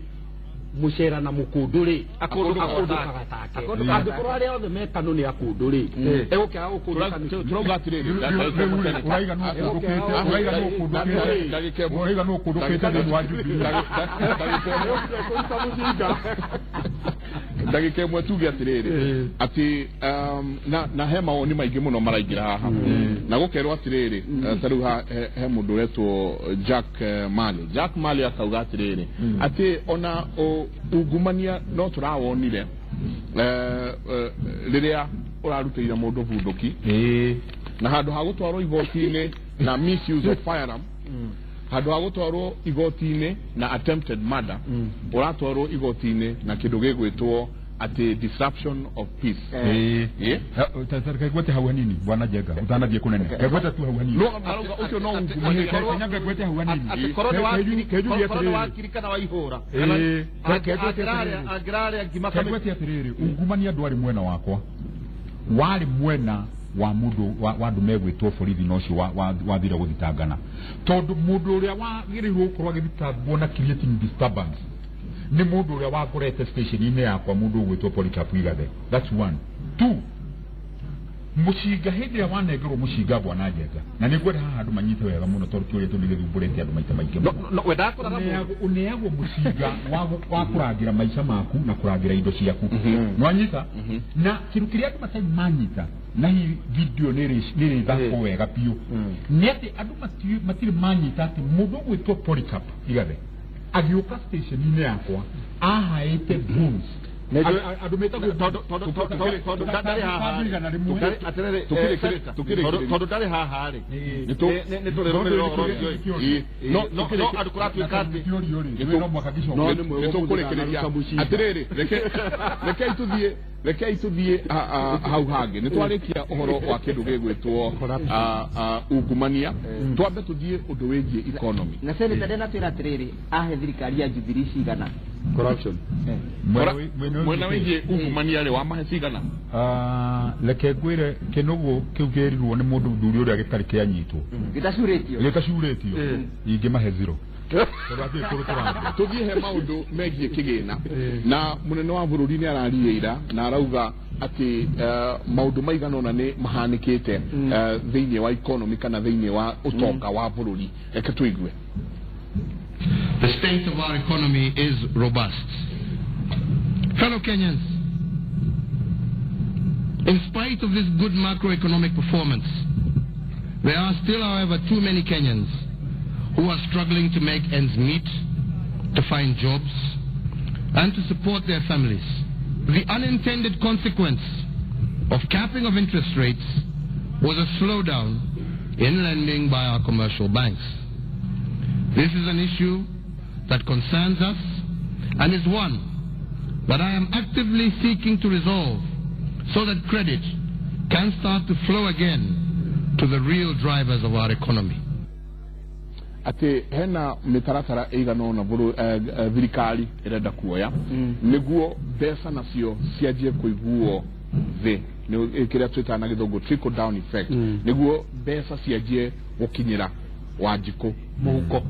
mũcera na mũkũndũ rĩ, Akũndũ akũndũkaga take. Akũndũ take. Angĩkorwo arĩa othe me KANU nĩ akũndũ rĩ, egũkĩaga gũkũndũka nĩkĩ? Turauga atĩrĩrĩ, Rĩu rĩ, ũraiga nũ ũkũndũkĩte, ũraiga nũ ũkũndũkĩte, Ndagĩka ĩmwe. ũraiga nũ ũkũndũkĩte thĩinĩ wa Jubilee. Ndagĩka ĩmwe tuge atĩrĩrĩ atĩ na he mawoni maingĩ mũno maraingĩra haha na gũkerwo atĩrĩrĩ, ta rĩu he mũndũ ũretwo Jack Mali, Jack Mali akauga atĩrĩrĩ atĩ ona ungumania no tũrawonire rĩrĩa Ũrarutĩire mũndũ bunduki na handũ ha gũtwarwo igoti-inĩ na misuse of firearm, handũ ha gũtwarwo igoti-inĩ na attempted murder, ũratwarwo igoti-inĩ na kĩndũ gĩgwĩtwo atĩ disruption of peace. Ĩĩ. Kegwete hau hanini, bwana Njenga, utanathiĩ kũnene, kegwete tu hau hanini. No marauga ũcio no ungumania. Kenya, ngwete hau hanini. Atĩ korwo nĩ wakiri, Kenjugie korwo nĩ atĩrĩrĩ. wakiri kana waihũra, Ĩĩ, kegwete atĩrĩrĩ. angĩrarĩa ngima kamĩ. Kegwete atĩrĩrĩ, ungumania ndwarĩ mwena wakwa, warĩ mwena wa mũndũ wa andũ megwĩtwo borithi na ũcio wathire gũthitangana, tondũ mũndũ ũrĩa wagĩrĩirwo gũkorwo agĩthitangwo na creating disturbance nĩ mũndũ ũrĩa wakorete station-inĩ yakwa, mũndũ ũgwĩtwo Polycarp Igathe. That's one. Two, mũcinga, hĩndĩ ĩrĩa wanengerwo mũcinga, bwana Njenga, na nĩ ngwenda haha andũ manyite wega mũno, tondũ kĩũria tũ nĩ gĩthumbũrĩte andũ maita maingĩ mũno. No, we ndakũraga mũndũ. Ũneagwo mũcinga wa kũrangĩra maica maku na kũrangĩra indo ciaku, nwanyita? Na kĩndũ kĩrĩa andũ matarĩ manyita, na hihi video nĩ ĩrĩthakwo wega biũ, nĩ atĩ andũ matirĩ manyita atĩ mũndũ ũgwĩtwo Polycarp Igathe agĩũka station-inĩ yakwa ahaĩte goons. Andũ metagwo Tondũ ndarĩ haha rĩ. 100. Atĩrĩrĩ, tondũ ndarĩ haha rĩ, nĩ tũrĩrũmĩrĩra ũhoro ũcio ĩ. Ĩĩ. No no andũ kũratuĩka atĩ No nĩ mwega Nĩ tũkũrĩkĩrĩria. mũndũ ndanaruta mũcinga. Atĩrĩrĩ, rekei tũthiĩ hau hangĩ. Nĩ twarĩkia ũhoro wa kĩndũ gĩgwĩtwo ungumania, twambe tũthiĩ ũndũ wĩgiĩ economy. Na senator ndenatwĩra atĩrĩrĩ, ahe thirikari ya Jubilee cigana? Corruption. Mwena wĩgiĩ ungumania rĩ, wamahe cigana? Ah, reke ngwĩre, kĩnũgũ kĩu kĩrirwo nĩ mũndũ thuri ũrĩa gĩtarĩ kĩanyitwo, gĩtacurĩtio. Gĩtacurĩtio, ingĩmahe zero, tondũ hatirĩ kũndũ tũrathiĩ. Tũthiĩ he maũndũ megiĩ kĩgĩna, na mũnene wa bũrũri nĩ araria ira na arauga atĩ maũndũ maigana ũna nĩ mahanĩkĩte thĩinĩ wa economy kana thĩinĩ wa ũtonga wa bũrũri. Reke tũigue. The state of our economy is robust. Fellow Kenyans, in spite of this good macroeconomic performance, there are still, however, too many Kenyans who are struggling to make ends meet, to find jobs, and to support their families. The unintended consequence of capping of interest rates was a slowdown in lending by our commercial banks. This is an issue that concerns us and is one that I am actively seeking to resolve so that credit can start to flow again to the real drivers of our economy. Atĩ hena mĩtaratara ĩigana ũna thirikari ĩrenda kuoya nĩguo mbeca nacio cianjie kũiguo thĩ, nĩ kĩrĩa twĩtaga na gĩthũngũ trickle down effect, nĩguo mbeca cianjie gũkinyĩra Wanjikũ mũhuko,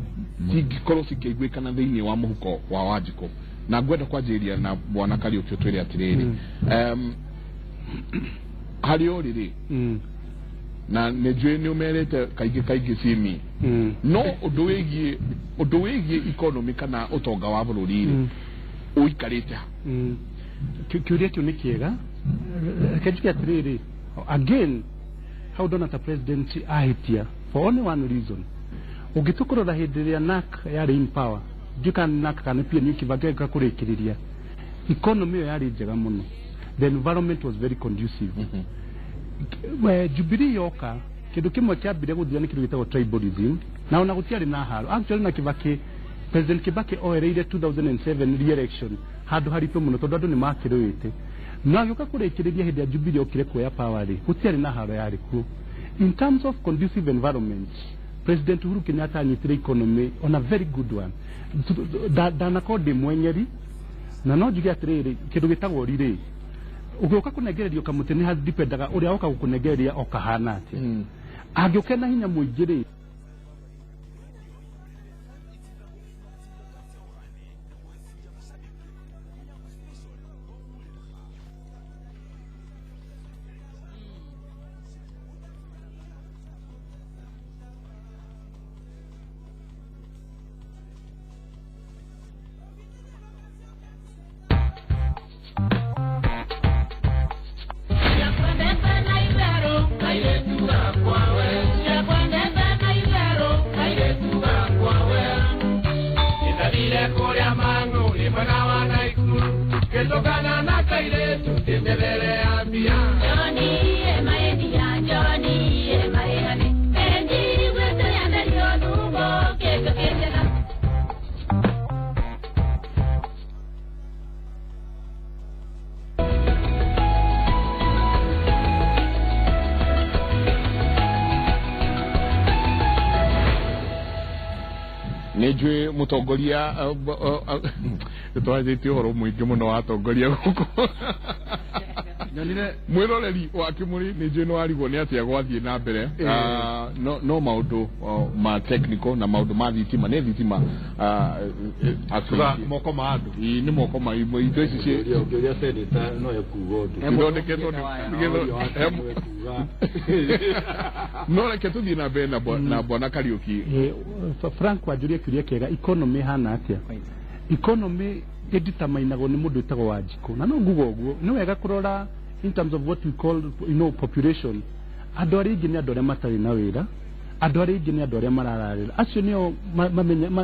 cingĩkorwo cikĩiguĩkana thĩinĩ wa mũhuko wa Wanjikũ. Na ngwenda kwanjĩrĩria na bwana Kariũki, ũtwĩre atĩrĩrĩ, harĩ ũrĩ rĩ, na nĩ njũĩ nĩ ũmerĩte kaingĩ kaingĩ cimi, no ũndũ wĩgiĩ economy kana ũtonga wa bũrũri rĩ, ũikarĩte ha? Kĩũria kĩu nĩ kĩega. Reke njuge atĩrĩrĩ, again hau ndona ta president ahĩtia for only one reason. Ũngĩtua kũrora hĩndĩ ĩrĩa NARC yarĩ in power, ndiũĩ kana nĩ NARC kana nĩ PNU, Kibaki agĩũka kũrĩkĩrĩria, economy ĩyo yarĩ njega mũno, the environment was very conducive. We Jubilee yoka, kĩndũ kĩmwe kĩambire gũthira nĩ kĩndũ gĩtagwo tribalism, na ona gũtiarĩ na haro actually na Kibaki. President Kibaki oereire 2007 re-election handũ haritũ mũno, tondũ andũ nĩ makĩrũĩte. Na agĩũka kũrĩkĩrĩria hĩndĩ ya Jubilee okire kuoya power rĩ, gũtiarĩ na haro yarĩ kuo. In terms of conducive environment, President Uhuru Kenyatta anyitire economy on a very good one. Ndanakorwo ndĩ mwenyeri, na no njuge atĩrĩrĩ, kĩndũ gĩtagwo rirĩ, ũgĩũka kũnengererio kamũtĩ nĩ hadipendaga ũrĩa oka gũkũnengereria okahana atĩa. Angĩũka na hinya mũingĩ rĩ. Mwena wa Naikuru ngĩtũngana na kairĩtu ndĩmĩthere ya mbia. Nä njå må tongoria nä twarä tie å horo må ingä må no wa atongoria gå kå. Nyonire. Mwä wa kä må rä nä njå nä warigwo nä atä a gwathiä na mbere. No no maå ndå ma technical na maå ndå ma thitima nä thitima Tuga moko ma andũ. Ĩ, nĩ moko ma indo ici Ũngĩũria senator no ekuga ũndũ. Ithondeketwo Ũria wake no ekuga. No reke tũthiĩ na mbere na bwana Kariuki. Frank wanjũria kĩũria kĩega, economy hana atĩa? Economy ĩditamainagwo nĩ mũndũ wĩtagwo Wanjikũ, na no nguga ũguo nĩ wega kũrora in terms of what we call population. Andũ arĩa aingĩ nĩ andũ arĩa matarĩ na wĩra, andũ arĩa aingĩ nĩ andũ arĩa marararĩra, acio nĩo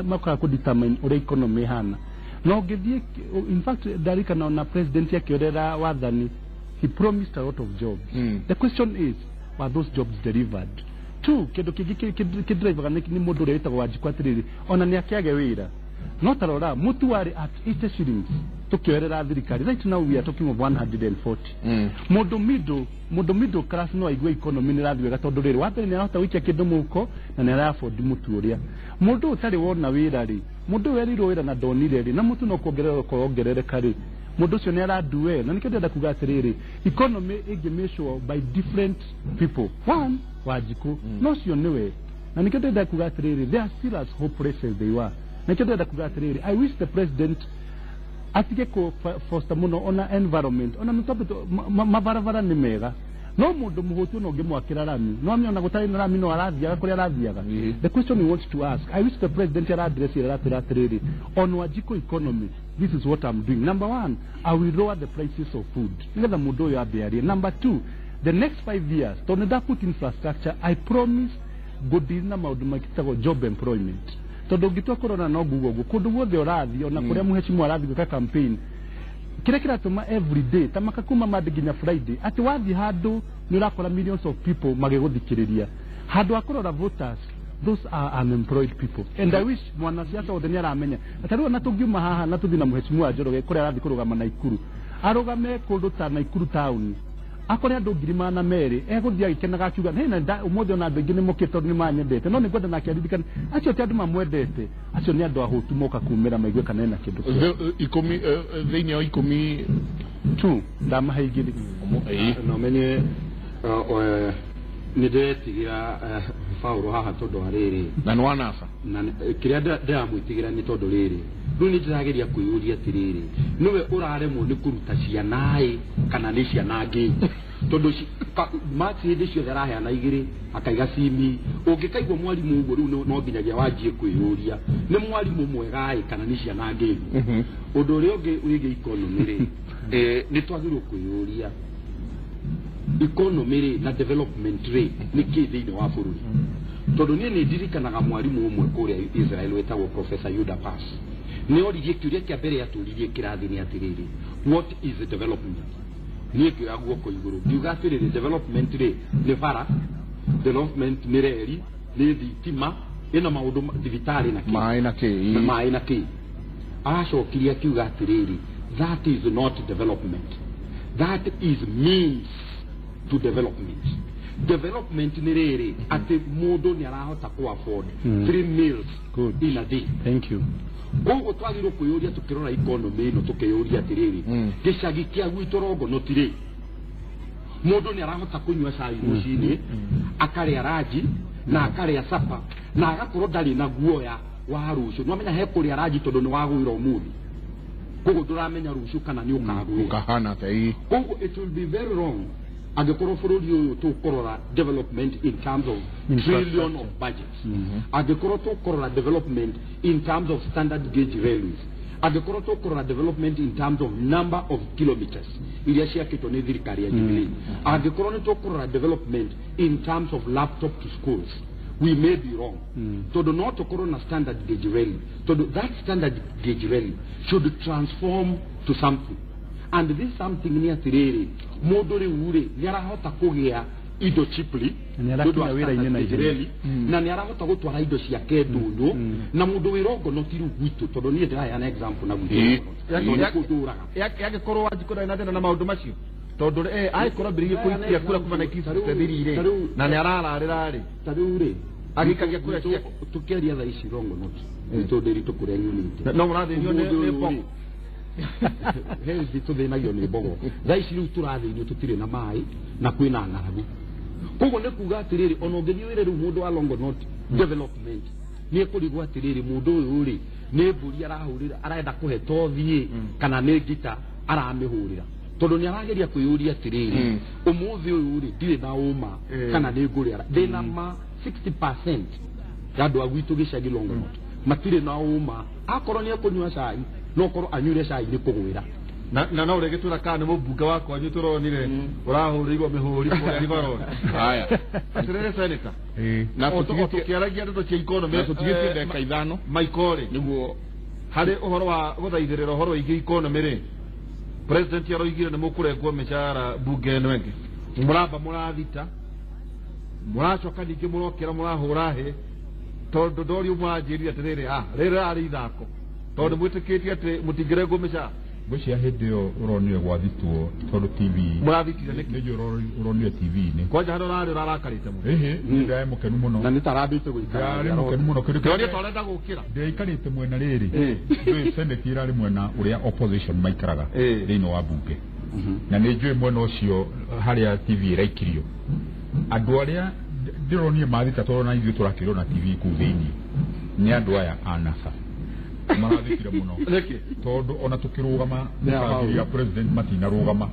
makoraga kũ determine ũrĩa economy ĩhana. Na ũngĩthiĩ, in fact ndarikana ona president akĩorera wathani, he promised a lot of jobs. The question is, were those jobs delivered? Two, kĩndũ kĩngĩ kĩdrivaga nĩ mũndũ ũrĩa wĩtagwo Wanjikũ atĩrĩrĩ, ona nĩ akĩage wĩra, no tarora mũtu warĩ at 80 shillings tukĩoerera thirikari, right now we are talking of 140. Mũndũ middle class no aigue economy nĩ ĩrathiĩ wega, tondũ rĩrĩ, wa mbere nĩ arahota gũikia kĩndũ mũhuko na nĩ ara afford mũtu. Ũrĩa mũndũ ũtarĩ wona wĩra rĩ, mũndũ ũyũ werĩirwo wĩra na ndonire rĩ, na mũtu no kuongerera ũkongerereka rĩ, mũndũ ũcio nĩ arandu na nĩkĩo ndĩrenda kuga atĩrĩrĩ, economy ĩngĩmeasurwo by different people. One, Wanjikũ no ũcio nĩwe, na nĩkĩo ndĩrenda kuga atĩrĩrĩ, they are still as hopeless as they were. Nĩkĩo ndĩrenda kuga atĩrĩrĩ, I wish the president atige kũ foster mũno ona environment, ona nĩ mabarabara nĩ mega, no mũndũ mũhũtu ona ũngĩmwakĩra rami no amenya ona gũtarĩ na rami no arathiaga kũrĩa arathiaga. The question we want to ask, I wish the president aradress aratwĩra atĩrĩrĩ, on Wanjikũ economy, this is what I'm doing. Number one, I will lower the prices of food nĩgetha mũndũ ũyũ ambe arĩe. Number two, the next 5 years, tondũ nĩ put infrastructure, I promise ngũdeal na maũndũ makĩtagwo job employment, tondũ ũngĩtua kũrora no nguga ũguo kũndũ guothe ũrathiĩ, ona kũrĩa mũhecimu arathiĩ gwĩka campaign, kĩrĩa kĩratũma every day ta maka kuma Monday nginya Friday atĩ wathiĩ handũ nĩ ũrakora millions of people magĩgũthikĩrĩria handũ ha kũrora voters, those are unemployed people. And I wish mwanasiasa wothe nĩ aramenya ta rĩu ona tũngiuma haha na tũthiĩ na mũhecimu wa Njoroge kũrĩa arathiĩ kũrũgama Naikuru, arũgame kũndũ ta Naikuru town, akore andũ 200,000, egũthiĩ agĩkenaga akiuga, "Hey, na ũmũthĩ ona andũ aingĩ nĩ mokĩte tondũ nĩ manyendete." No nĩ ngwenda nake aririkane acio ti andũ mamwendete, acio nĩ andũ ahũtu moka kumĩra maigue kana ena kĩndũ kĩega. 10 thĩinĩ wa 10. Two ndamahe 2. No menye nĩ ndĩretigĩra Paũlũ haha tondũ wa rĩrĩ. Na nĩ wanasa. Na kĩrĩa ndĩramwĩtigĩra nĩ tondũ rĩrĩ, rĩu nĩ ndĩrageria kwĩyũria atĩrĩrĩ, nĩwe ũraremwo nĩ kũruta ciana ĩ kana nĩ ciana ngĩgu? Tondũ marks hĩndĩ ciothe araheana 2, akaiga cimi. Ũngĩkaigua mwarimũ ũguo rĩu no nginyagia wanjie kwĩyũria nĩ mwarimũ mwega ĩ kana nĩ ciana ngĩgu. Ũndũ ũrĩa ũngĩ wĩgiĩ economy rĩ, nĩ twagĩrĩirwo kwĩyũria economy rĩ na development rĩ nĩ kĩ thĩinĩ wa bũrũri, tondũ niĩ nĩ ndirikanaga mwarimũ ũmwe kũrĩa Israel wĩtagwo Professor Yuda Pass nĩ oririe kĩũria kĩa mbere atũririe kĩrathi nĩ atĩrĩrĩ, "What is development?" Niĩ ngĩoya guoko igũrũ ngiuga atĩrĩrĩ, development rĩ nĩ bara, development nĩ reri, nĩ thitima, ĩna maũndũ thibitarĩ na kĩ. Maĩ na kĩ. Na maĩ na kĩ. Acokirie akiuga atĩrĩrĩ, "That is not development, that is means to development. Development nĩ rĩrĩ atĩ mũndũ nĩ arahota ku afford three meals Good. in a day." Thank you. Koguo twagĩrĩirwo kwĩyũria tũkĩrora economy ĩno, tũkĩyũria atĩrĩrĩ, gĩcagi kĩa gwitũ Rongonoti rĩ, mũndũ nĩ arahota kũnyua cai rũcinĩ, akarĩa ranji na akarĩa sapa, na agakorwo ndarĩ na guoya wa rũciũ? Nĩwamenya he kũrĩa ranji tondũ nĩ wagũĩra ũmũthĩ, koguo ndũramenya rũciũ kana nĩ ũkagwĩra. Ũkahana ta ĩ. Koguo it will be very wrong angĩkorwo bũrũri ũyũ tũkũrora development in terms of trillion of budgets, angĩkorwo tũkũrora development in terms of standard gauge railways, angĩkorwo tũkũrora development in terms of number of kilometers iria ciakĩtwo nĩ thirikari ya Jubilee, angĩkorwo nĩ tũkũrora development in terms of laptop to schools, we may be wrong, tondũ no tũkorwo na standard gauge railway, tondũ that standard gauge railway should transform to something, and this something nĩ atĩrĩrĩ, mũndũ rĩu rĩ nĩ arahota kũgĩa indo cheaply Na nĩ arakinya nĩ ũndũ wa wĩra-inĩ standard na gauge ihenya. railway, na nĩ arahota gũtwara indo ciake ndũnyũ na mũndũ wĩ Rongonoti rĩu gwitũ, tondũ niĩ ndĩraheana example na gwitũ Rongonoti, tondũ nĩ kũndũraga. Yagĩkorwo Wanjikũ ndarĩ na thĩna na maũndũ macio, tondũ angĩkorwo ambĩrĩirie kũikia kura kuma 1963 rĩ, na nĩ arararĩra rĩ. Ta rĩu rĩ Agĩikagia kura ciake. Tukiaria thaa ici Longonot gwitũ Ndĩritũ kũrĩa nyumĩte. No mũrathĩnio nĩ Ũmũthĩ nĩ ũyũ mbogo. rĩ, he ithuĩ tũthĩnagio nĩ mbogo thaa ici. Rĩu tũrathĩnio, tũtirĩ na maĩ na kwĩna ng'aragu. Koguo nĩ kuga atĩrĩrĩ, ona ũngĩthiĩ wĩre rĩu mũndũ wa Longonot development, nĩ ekũrigwo atĩrĩrĩ, mũndũ ũyũ rĩ, nĩ mbũri arahũrĩra arenda kũhe tothiĩ kana nĩ ngita aramĩhũrĩra, tondũ nĩ arageria kwĩyũria atĩrĩrĩ, ũmũthĩ ũyũ rĩ, ndirĩ na ũma kana nĩ ngũrĩa. Ndĩna ma 60% ya andũ a gwitũ gĩcagi Longonot matirĩ na ũma. Akorwo nĩ ekũnyua cai, no korwo anyuire cai nĩ kũgwĩra. Na no ũrĩgĩtwĩra kana nĩ mũmbunge wa kwanyu tũronire ũrahũrĩirwo mĩhũri kũrĩa River Road. Haya. Atĩrĩrĩ, senator, Na o tũtigĩtie tũkĩaragia ndeto cia economy, na tũtigĩtie ndagĩka 5 Maiko rĩ, nĩguo harĩ ũhoro wa gũthaithĩrĩra ũhoro wĩgiĩ economy rĩ, president aroigire nĩ mũkũrengwo mĩcara mbunge ĩno ĩngĩ. Mũramba mũrathita, mũracoka ningĩ mũrokĩra mũrahũra hĩ, tondũ ndorio mũranjĩrire atĩrĩrĩ, ah, rĩrĩ rarĩ ithako, tondũ mwĩtĩkĩtie atĩ mũtingĩrengwo mĩcara. Ngwĩciria hĩndĩ ĩyo ũronire gwathitwo tondũ TV Mũrathitire nĩkĩ? Nĩnjũĩ ũronire TV-inĩ. Kwanja harĩa ũrarĩ ũrarakarĩte mũno. Ĩhĩ, niĩ ndarĩ mũkenu mũno. Na nĩ tarambĩte gũikara. Ndarĩ mũkenu mũno. Kĩndũ Ndĩroria kĩrĩa twarenda gũkĩra. Ndĩaikarĩte mwena rĩrĩ, ndũĩ senate ĩrarĩ mwena ũrĩa opposition maikaraga thĩinĩ wa bunge, na nĩ njũĩ mwena ũcio harĩa TV ĩraikirio, andũ arĩa ndĩronire mathita, tondũ na ithuĩ tũrakĩrwo na TV kũu thĩinĩ, nĩ andũ aya a NASA marathitire mũno. Nĩkĩ? Tondũ ona tũkĩrũgama Nĩ a mũkangĩria president matinarũgama,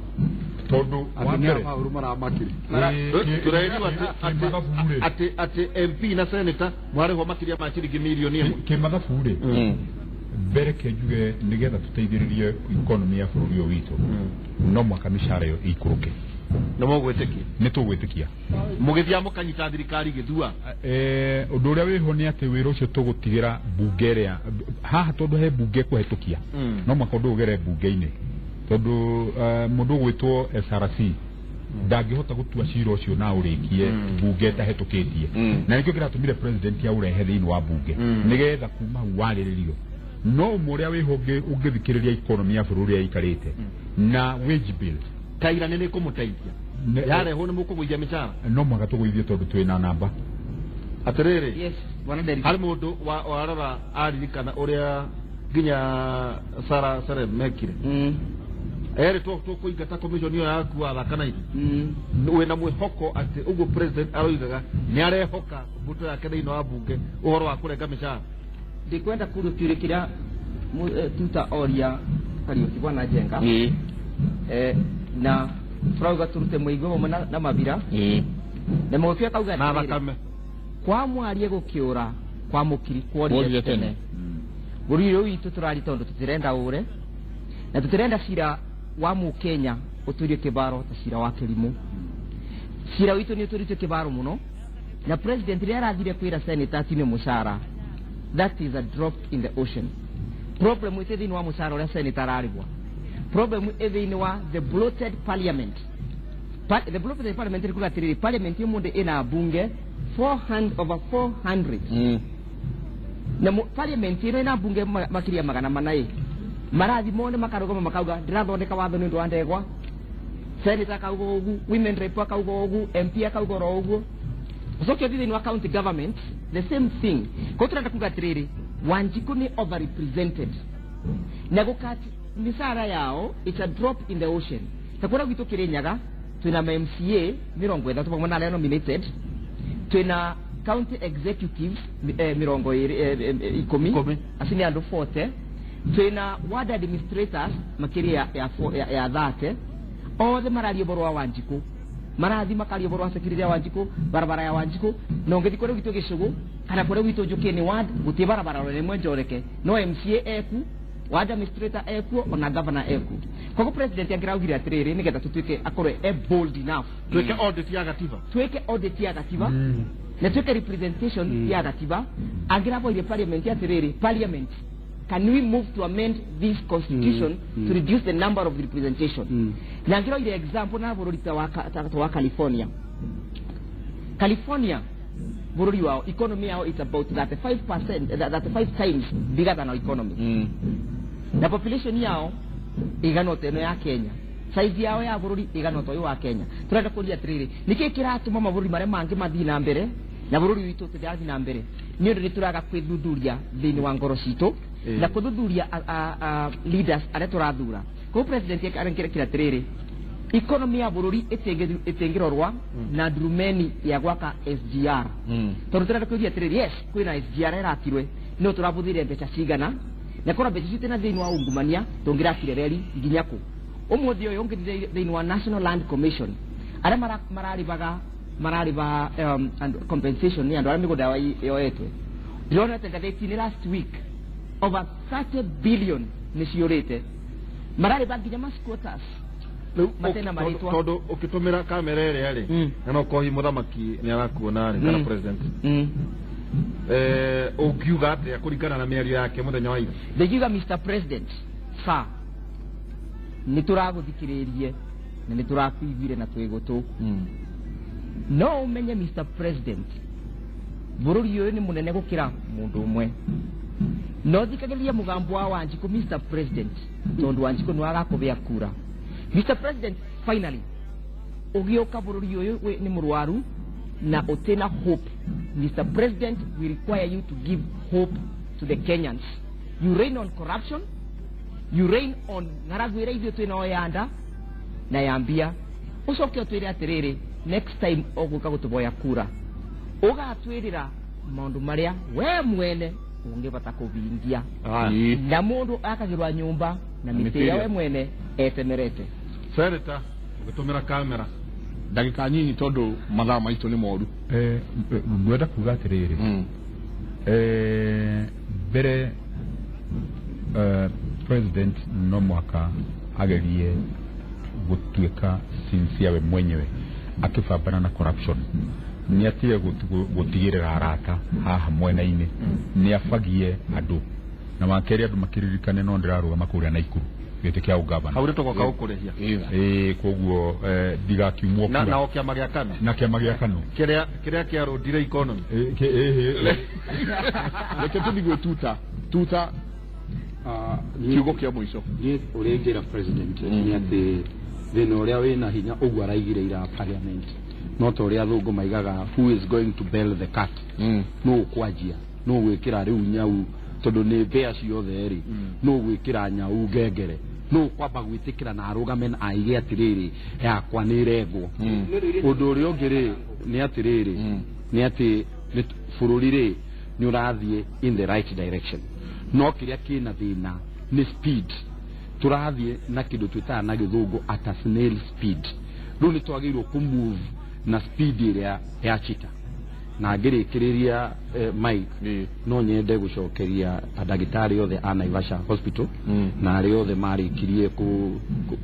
tondũ Andũ wa nĩ mbere a Paũlũ maramakire. Tũrerirwo atĩ kĩmathabu rĩ, atĩ MP na senator mwarĩhwo makĩria ma ciringi mirioni 1. Kĩmathabu rĩ, mbere ke njuge nĩgetha tũteithĩrĩrie economy ya bũrũri ũyũ witũ, no mwaka mĩcara ĩyo ĩikũrũke. Nĩ mũgwĩtĩkia? Nĩ tũgwĩtĩkia. Mũgĩthiaga mũkanyita thirikari gĩthua. Ũndũ ũrĩa wĩho nĩ atĩ wĩra ũcio tũgũtigĩra mbunge ĩrĩa haha, tondũ he mbunge kũhetũkia, no mwaka ũndũ ũgere mbunge-inĩ, tondũ mũndũ ũgwĩtwo SRC ndangĩhota gũtua cira ũcio na ũrĩkie mbunge ĩtahetũkĩtie, na nĩkĩo kĩratũmire president aũrehe thĩinĩ wa mbunge nĩgetha kuma hau warĩrĩrio. No ũmwe ũrĩa wĩho ũngĩthikĩrĩria economy ya bũrũri ũrĩa ĩikarĩte na wage bill Taira nĩ kũmũteithia yarehwo nĩ mũkũgũithia mĩcara. No mwaka tũgũithie tondũ twĩna namba. Atĩrĩrĩ, Yes, bwana Derek. Harĩ mũndũ warora aririkana ũrĩa nginya Sara Serem mekire, erĩ tũkũingata commission ĩyo yaku wathaka na ithuĩ. Wĩna mwĩhoko atĩ ũguo president aroigaga nĩ arehoka mbũtũ yake thĩinĩ wa bunge ũhoro wa kũrenga mĩcara? Ndikwenda kuria kiuria kiria tuta oria Kariuki, bwana Njenga, na turauga turute mũigua hamwe na mabira na mũgĩkũyũ akauga na atĩrĩrĩ, thakame. Kwa mwarie gũkĩũra kwa mũkiri kworire kworire tene. tene. Bũrũri ũyũ witũ tũraria tondũ tũtirenda ũre na tũtirenda cira wa mũkenya ũturie kĩbaro ta cira wa kĩrimũ. Cira witũ nĩ ũtũrĩtio kĩbaro mũno, na president rĩrĩa arathire kwĩra senator atinio mũcara, that is a drop in the ocean. Problem ĩtĩ thĩinĩ wa mũcara ũrĩa senator ararĩhwo, problem ĩ thĩinĩ wa the bloated parliament. The bloated parliament nĩ kuga atĩrĩrĩ, parliament ĩmũndĩ ĩna mbunge 400, over 400, na parliament ĩno ĩna mbunge makĩria 400 ĩ marathi mone makarũgama makauga ndĩrathondeka watho nĩ ũndũ wa ndegwa, senator akauga ũguo, women rep akauga ũguo, MP akauga oro ũguo. Ũcoke ũthiĩ thĩinĩ wa county government, the same thing. Koguo tũrenda kuga atĩrĩrĩ, Wanjikũ nĩ overrepresented na gũkati mĩcara yao, it's a drop in the ocean. Ta kũrĩa gwitũ Kĩrĩnyaga twĩna ma MCA 30 hamwe na arĩa nominated, twĩna county executives 20, 10. 10. Acio nĩ andũ 40. Twĩna ward administrators makĩria ya 30. Othe mararia ũhoro wa Wanjikũ, marathi makaria ũhoro wa security ya Wanjikũ, barabara ya Wanjikũ. Na ũngĩthiĩ kũrĩa gwitũ Gĩcũgũ kana kũrĩa gwitũ Njũkĩ-inĩ ward, gũtirĩ barabara ona ĩmwe njoreke, no MCA eku, ward administrator ekuo, ona governor ekuo. Koguo president angĩraugire atĩrĩrĩ, nĩgetha tũtuĩke akorwe e bold enough, Twĩke audit ya gatiba. Twĩke audit ya gatiba na twĩke representation ya gatiba. Angĩraboire parliament atĩrĩrĩ, "Parliament, can we move to amend this constitution to reduce the number of representation?" Na angĩroire example na bũrũri ta wa California. California bũrũri wao, economy yao is about 35%, 35 times bigger than our economy, na population yao ĩigana ta ĩno ya Kenya. Size yao ya bũrũri ĩigana ta ũyũ wa Kenya. Tũrenda kũria atĩrĩrĩ, nĩkĩ kĩratũma mabũrũri marĩa mangĩ mathiĩ na mbere Na bũrũri witũ tũtirathi na mbere nĩ ũndũ nĩ tũraga kwĩthuthuria thĩinĩ wa ngoro citũ na kũthuthuria leaders arĩa tũrathura. Koguo president arekerekera atĩrĩrĩ, economy ya bũrũri ĩtĩngĩrorwa na ndurumeni ya gwaka SGR, tondũ tũrenda kũria atĩrĩrĩ, yes, kwĩna SGR ĩrakirwe, no tũrabũthĩire mbeca cigana? Na korwo mbeca icio na thĩinĩ wa ungumania, tũngĩrakire reri nginya kũ? Ũmũthĩ ũyũ ũngĩthiĩ thĩinĩ wa National Land Commission, arĩa mararĩbaga mararĩba compensation nĩ andũ arĩa mĩgũnda yao yoetwe. Ndĩronete ngathĩti-inĩ last week, over 30 billion nĩ ciũrĩte, mararĩba nginya ma squatters matena marĩtwa. Tondũ ũkĩtũmĩra kamera ĩrĩa rĩ, na no kohi mũthamaki nĩ arakuona rĩ, kana president, ũngiuga atĩa kũringana na mĩario yake mũthenya wa ira? Ndingiuga, Mr President sir, nĩ tũragũthikĩrĩrie na nĩ tũrakuiguire na twĩ gũtũ. No ũmenye, Mr President, bũrũri ũyũ nĩ mũnene gũkĩra mũndũ ũmwe. No thikagĩrĩria mũgambo wa Wanjikũ, Mr President, tondũ Wanjikũ nĩ wagakũbĩa kura. Mr President, finally ũgĩũka bũrũri ũyũ nĩ mũrwaru na ũtĩna hope. Mr President, we require you to give hope to the Kenyans. You reign on corruption, you reign on ng'aragu ĩrĩa ithuĩ twĩnayo ya nda na ya mbia. Ũcoke ũtwĩre atĩrĩrĩ, next time ũgũka gũtũboya kura, ũgatwĩrĩra maũndũ marĩa we mwene ũngĩbata kũvingia, na mũndũ akagĩrwa nyũmba na mĩtĩ mĩtĩ ĩrĩa ĩrĩa. We mwene etemerete. Senator, ũgĩtũmĩra kamera. Ndagĩka nyinyi, tondũ mathaa maitũ nĩ moru. Ngwenda kuga atĩrĩrĩ, mbere president no mwaka agerie gũtuĩka sincere we mwenyewe akĩbambana na corruption. Nĩ atige gũtigĩrĩra arata haha mwena-inĩ, nĩ abagie andũ. Na wakerĩ, andũ makĩririkane no ndĩrarũgama kũrĩa Naikuru gĩtĩ kĩa ũgavana. Hau nĩ tũgoka gũkũrĩhia. Ĩĩ, koguo ndigakiumwo na kura. Na o kĩama gĩa KANU. Na kĩama gĩa KANU. Kĩrĩa kĩarũndire economy. Ĩĩ, Reke tũthiĩ gwĩ tuta tuta. Kiugo kĩa mũico. Niĩ ũrĩa ingĩra president nĩ atĩ thĩna ũrĩa wĩna hinya ũguo araigire ira parliament, no ta ũrĩa athũngũ maigaga, "Who is going to bell the cat?" Nũ ũkwanjia? Nũ gwĩkĩra rĩu nyau? Tondũ nĩ mbĩa ciothe rĩ, nũ gwĩkĩra nyau ngengere? Nũ kwamba gwĩtĩkĩra na arũgame na aige atĩrĩrĩ, yakwa nĩ ĩrengwo? Ũndũ ũrĩa ũngĩ rĩ, nĩ atĩrĩrĩ, nĩ atĩ bũrũri rĩ, nĩ ũrathiĩ in the right direction, no kĩrĩa kĩna thĩna nĩ speed. Tũrathiĩ na kĩndũ twĩtaga na gĩthũngũ at a snail speed. Rĩu nĩ twagĩrĩirwo kũmove na speed ĩrĩa ya cheetah. Na ngĩrĩkĩrĩria, Mike, no nyende gũcokeria ndagĩtarĩ othe a Naivasha Hospital na arĩa othe marĩkirie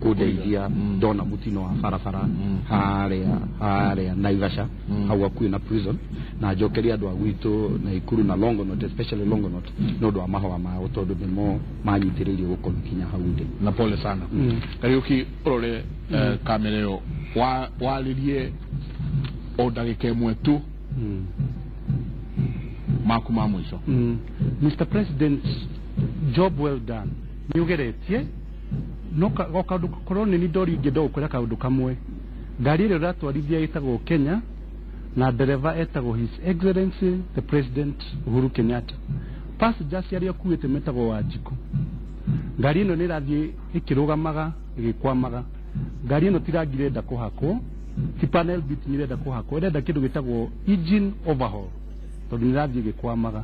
kũndeithia ndona mũtino wa barabara harĩa Naivasha, hau hakuhĩ na prison. Na njokerie andũ a gwitũ Naikuru na Longonot, especially Longonot, nĩ ũndũ wa mahũa mao, tondũ nĩmo manyitĩrĩirie gũkorwo kinya hau ndĩ. Na pole sana. Kariũki, ũrore kamera ĩyo, warĩrie o ndagĩka ĩmwe tu, maku ma mũico. Mr. President, job well done. Nĩ ũgeretie, no o kaũndũ korwo nĩ ni ndori ingĩenda gũkwĩra kaũndũ kamwe. Ngari ĩrĩa ũratwarithia ĩtagwo Kenya na ndereba etagwo His Excellency the President Uhuru Kenyatta. Passengers arĩa ũkuĩte metagwo Wanjikũ. Ngari ĩno nĩ ĩrathiĩ ĩkĩrũgamaga ĩgĩkwamaga. Ngari ĩno ti rangi ĩrenda kũhakwo, ti panel beating ĩrenda kũhakwo, ĩrenda kĩndũ gĩtagwo engine overhaul, tondũ nĩ ĩrathiĩ ĩgĩkwamaga.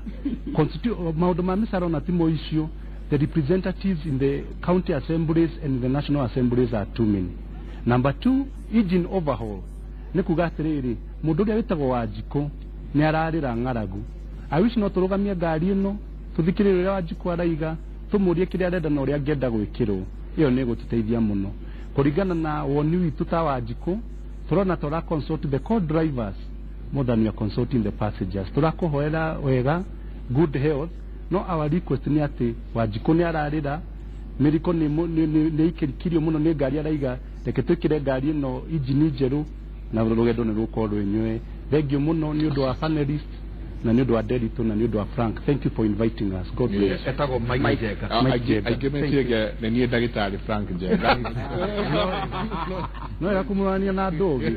Maũndũ ma mĩcara ona timo icio. The representatives in the county assemblies and in the national assemblies are too many. Number two, engine overhaul nĩ kuga atĩrĩrĩ, mũndũ ũrĩa wĩtagwo Wanjikũ nĩ ararĩra ng'aragu. I wish no tũrũgamie ngari ĩno, tũthikĩrĩrie ũrĩa Wanjikũ araiga, tũmũrie kĩrĩa arenda na ũrĩa angĩenda gwĩkĩrwo. Ĩyo nĩ ĩgũtũteithia mũno. Kũringana na woni witũ ta Wanjikũ, tũrona tũra consult the co-drivers more than we are consulting the passengers. Tũrakũhoera wega, good health, no our request nĩ atĩ Wanjikũ nĩ ararĩra mĩriko nĩ ikĩrikirio mũno nĩ ngari. Araiga reke twĩkĩre ngari ĩno injini njerũ na rũgendo nĩ rũkorwo rwĩnywe. Thengiũ mũno nĩ ũndũ wa panelist. Na nĩ ũndũ wa Nderitu, na nĩ ũndũ wa Frank, thank you for inviting us. God bless. Etagwo Mike Njenga. Mike Aingĩ Njenga. aingĩ meciria nĩ niĩ ndagĩtarĩ Frank Njenga. No ĩra kũmũrania na ndũgi.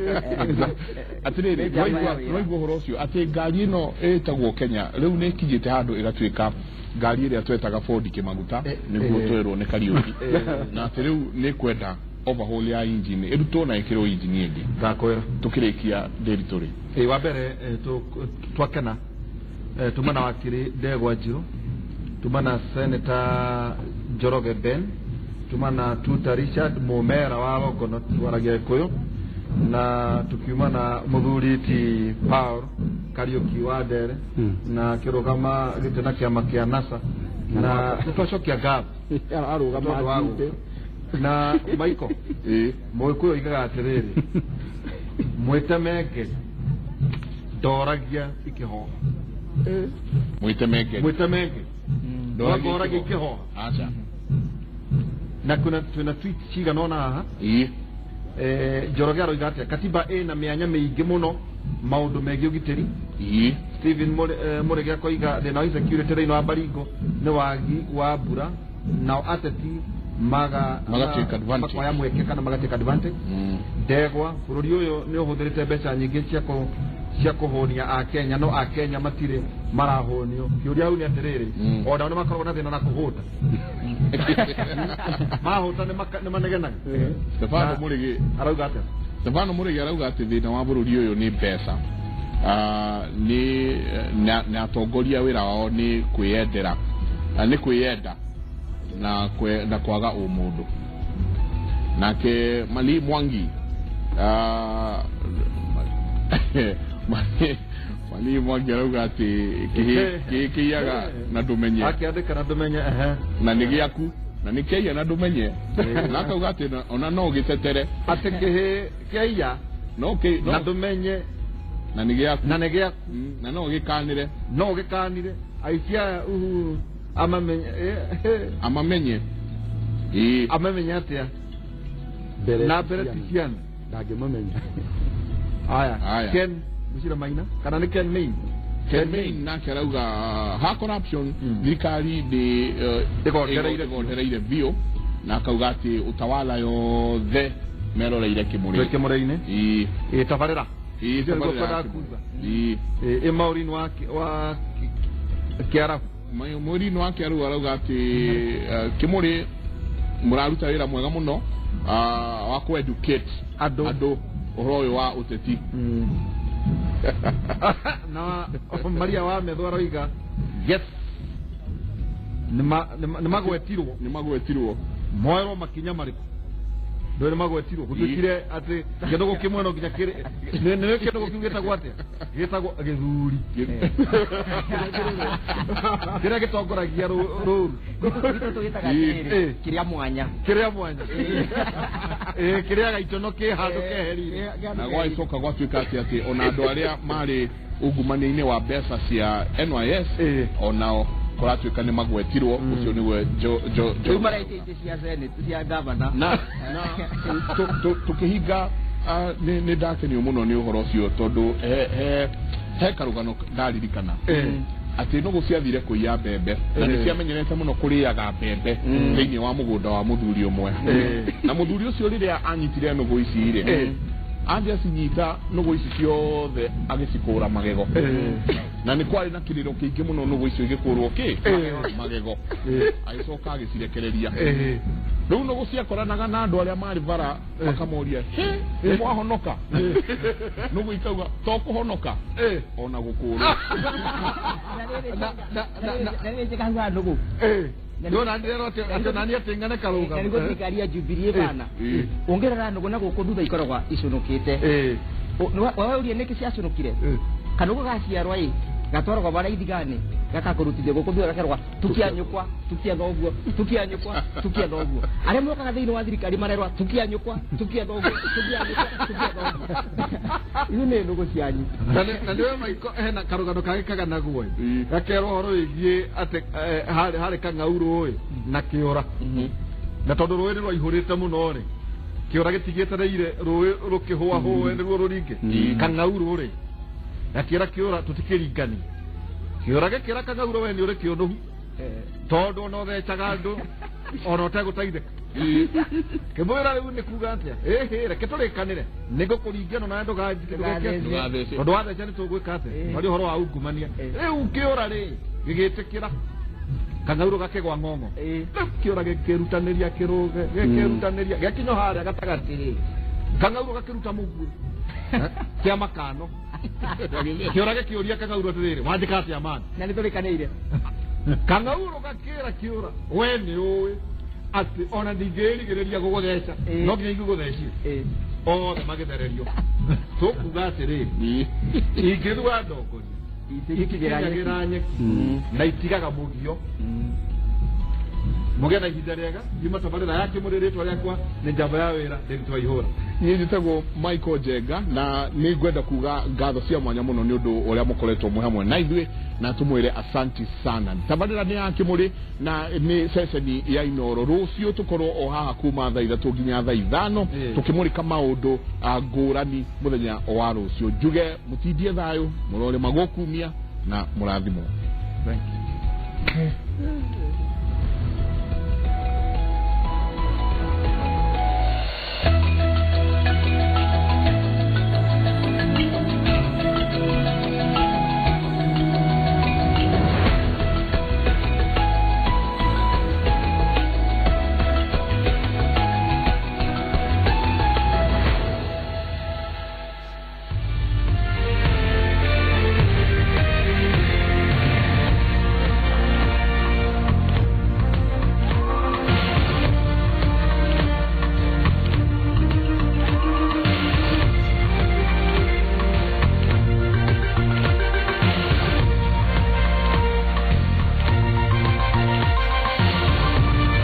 Atirĩrĩ, Nĩ njamba ya nwaigua wĩra. nwaigua ũhoro ũcio atĩ ngari ĩno ĩtagwo Kenya rĩu nĩ ĩkinyĩte handũ ĩgatuĩka ngari ĩrĩa twetaga Ford kĩmaguta, nĩguo twerwo nĩ Kariũki, na atĩ rĩu nĩ kwenda overhaul ya engine, ĩrutwo na ĩkĩrwo engine ĩngĩ. Ndakwĩra. Tũkĩrĩkia, Ndĩritũ rĩ? Ĩ, wa mbere, twakena, tuma na wakiri Ndegwa Njirũ, tuma na Senator Njoroge Ben, tuma na Tuta Richard Mumera wa Longonot waragia Gĩkũyũ, na tukiuma na mũthuri ti Paul Kariuki wa Ndere na kĩrũgama gĩtĩ na kĩama kĩa NASA, na nĩtwacokia ngatho arũgama tondũ wa athiĩte. gũka. Na Michael, Mũgĩkũyũ oigaga atĩrĩrĩ, mwĩtemenge ndoragia ikĩhoha. Mwĩtemenge. Mwĩtemenge ndoragia ikĩhoha. Aca. Na kwĩna twĩna tweet cigana ũna haha. Njoroge aroiga atĩa? Katiba ĩna mĩanya mĩingĩ mũno maũndũ megiĩ ũgitĩri. Stephen Mũrĩge akoiga thĩna wa insecurity thĩinĩ wa Baringo nĩ wagi wa mbura, nao ateti maga Maga take advantage. Makoya mweke kana maga take advantage. Ndegwa, bũrũri ũyũ nĩ ũhũthĩrĩte mbeca nyingĩ cia kũhũnia akenya, no akenya matirĩ marahũnio. Kĩũria hau nĩ atĩrĩrĩ, o nao nĩ makoragwo na thĩna na kũhũta, mahũta nĩ manegenaga. Stefano Mũrĩgĩ arauga atĩa? Stefano Mũrĩgĩ arauga atĩ thĩna wa bũrũri ũyũ nĩ mbeca. Nĩ na atongoria wĩra wao nĩ kwĩyendera, nĩ kwĩyenda na kwaga ũmũndũ. Nake Mali Mwangi, Mali Mwangi arauga atĩ kĩhĩ kĩiyaga na ndũmenye. Akĩandĩka na ndũmenye, ehe. Na nĩ gĩaku na nĩ kĩaiya na ndũmenye, na akauga atĩ ona no gĩtetere. Atĩ kĩhĩ kĩaiya no kĩ na no ndũmenye na nĩ gĩaku na nĩ gĩaku. Na no gĩkanĩre. No gĩkanire aici aya Uhuru amamenye, amamenye, ĩĩ. Amamenye atĩa? Mbere Na mbere ti ciana. Ndangĩmamenya. Aya. Aya. Ken Mucira Maina kana nĩ Ken Main? Ken Main nake arauga ha corruption thirikari ndĩ Ĩgondereire. Ĩgondereire biũ, na akauga atĩ utawala yothe meroreire kĩmũrĩ. Kĩmũrĩ-inĩ. Ĩĩ. Ĩ, tabarĩra. Ĩĩ. Ũcio nĩguo tabarĩra ya kwendaga kĩmũrĩ. kuga. Ĩĩ. Ĩ Maureen wa Kĩarabu. Mweri-inĩ wa kĩaru arauga atĩ kĩmũrĩ mũraruta wĩra mwega mũno, wa kũ educate andũ andũ ũhoro ũyũ wa ũteti. Na Maria wa Metho aroiga yes, nĩ magwetirwo. Nĩ magwetirwo. Moerwo makinya marĩkũ? Ndũĩ nĩ magwetirwo, gũtuĩkire atĩ kĩndũgũ kĩmwe no nginya kĩrĩ nĩ kĩndũgũ kĩu gĩtagwo atĩa? Gĩtagwo gĩthuri kĩrĩa gĩtongoragia rũru. Gwitũ tũgĩtaga atĩrĩrĩ, kĩrĩa mwanya. Kĩrĩa mwanya. Ĩ, kĩrĩa gaitono kĩ handũ keherire. Na gwagĩcoka gwatuĩka atĩ ona andũ arĩa marĩ ungumania-inĩ wa mbeca cia NYS onao kũratuĩka nĩ magwetirwo. Ũcio nĩwe Rĩu maraita itĩ cia senate, cia gavana. Na tũkĩhinga, nĩ ndakenio mũno nĩ ũhoro ũcio, tondũ he karũgano ndaririkana atĩ nũgũ ciathire kũiya mbembe, na nĩ ciamenyerete mũno kũrĩaga mbembe thĩinĩ wa mũgũnda wa mũthuri ũmwe. Na mũthuri ũcio rĩrĩa anyitire nũgũ ici rĩ, anjia acinyita nũgũ ici ciothe agĩcikũra magego, na nĩ kwarĩ na kĩrĩro kĩingĩ mũno nũgũ icio igĩkũrwo kĩ magego. Agĩcoka agĩcirekereria. Rĩu nũgũ ciakoranaga na andũ arĩa marĩ bara, makamoria, "Hĩ, nĩ mwahonoka?" Nũgũ ikauga, "To kũhonoka ona gũkũrwo." Na rĩrĩ njĩkahuga nũgũ. Ndona ndĩrerwo atĩ nani atĩ ng'ane Na karũgamo. nĩguo thirikari ya Jubilee bana, ũngĩrora nũgũ na gũkũ thutha ikoragwo icũnũkĩte. Weũrie nĩkĩ ciacũnũkire. Kanũgũ gaciarwa ĩ gatwaragwo barĩa ithigani, gakakũrutithio gũkũ thutha, gakerwo tukia nyũkwa, tukia thoguo, tukia nyũkwa, tukia thoguo. Arĩa mokaga thĩinĩ wa thirikari marerwa tukia nyũkwa, tukia thoguo, tukia nyũkwa, tukia thoguo. Ithuĩ nĩ nũgũ cianyu. Na nĩwe Maiko, hena karũgano kangĩ kaganagwo ĩ, gakerwo ũhoro wĩgiĩ atĩ harĩ kang'au rũĩ na kĩũra, na tondũ rũĩ nĩ rwaihũrĩte mũno rĩ, kĩũra gĩtigĩetereire rũĩ rũkĩhũahũe nĩguo rũringe kang'au rũrĩ, gakĩra kĩũra, "Tũtikĩringani." Kĩũra gĩkĩra Kang'aurũ, we nĩ ũrĩ kĩũnũhu, tondũ ona ũthecaga andũ ona ũtegũteithĩka. Kĩmwĩra rĩu nĩ kuga atĩa? Ĩhĩ, reke tũrĩkanĩre, nĩ ngũkũringia no nawe ndũgathece. Ndũgathece. Tondũ watheca nĩ tũgwĩka atĩa? Marĩ ũhoro wa ungumania. Rĩu kĩũra rĩ gĩgĩtĩkĩra, Kang'aurũ gakĩgwa ng'ong'o. Rĩu kĩũra gĩkĩrutanĩria, kĩrũge gĩkĩrutanĩria, gĩakinya harĩa gatagatĩ rĩ, Kang'aurũ gakĩruta mũguĩ kĩa makano. Kĩũra gĩkĩũria Kang'aurũ atĩrĩrĩ, wanjĩka atĩa mani? Na nĩ tũrĩkanĩire. Kang'aurũ gakĩra kĩũra, we nĩ ũĩ atĩ ona ndingĩrigĩrĩria gũgũtheca, no nginya ingĩgũthecire. Othe magĩthererio. Tũkuga atĩrĩrĩ, ingĩthura ndongoria itikinyagĩra nyeki na itigaga mũgio. Mũgĩe na ihinda rĩega. Yuma tabarĩra ya Kĩmũrĩ, rĩtwa rĩakwa nĩ Njamba ya Wĩra David Waihũra. Niĩ njĩtagwo Michael Njenga, na nĩ ngwenda kuga ngatho cia mwanya mũno nĩ ũndũ ũrĩa mũkoretwo mwĩ hamwe na ithuĩ, na tũmwĩre asanti sana. Tabarĩra nĩ ya Kĩmũrĩ na nĩ ceceni ya Inoro. Rũciũ tũkorwo o haha kuma thaa 3 nginya thaa 5, tũkĩmũrĩka maũndũ ngũrani mũthenya wa rũciũ. Njuge mũtindie thayũ, mũrore magũkumia na mũrathimwo. Thank you.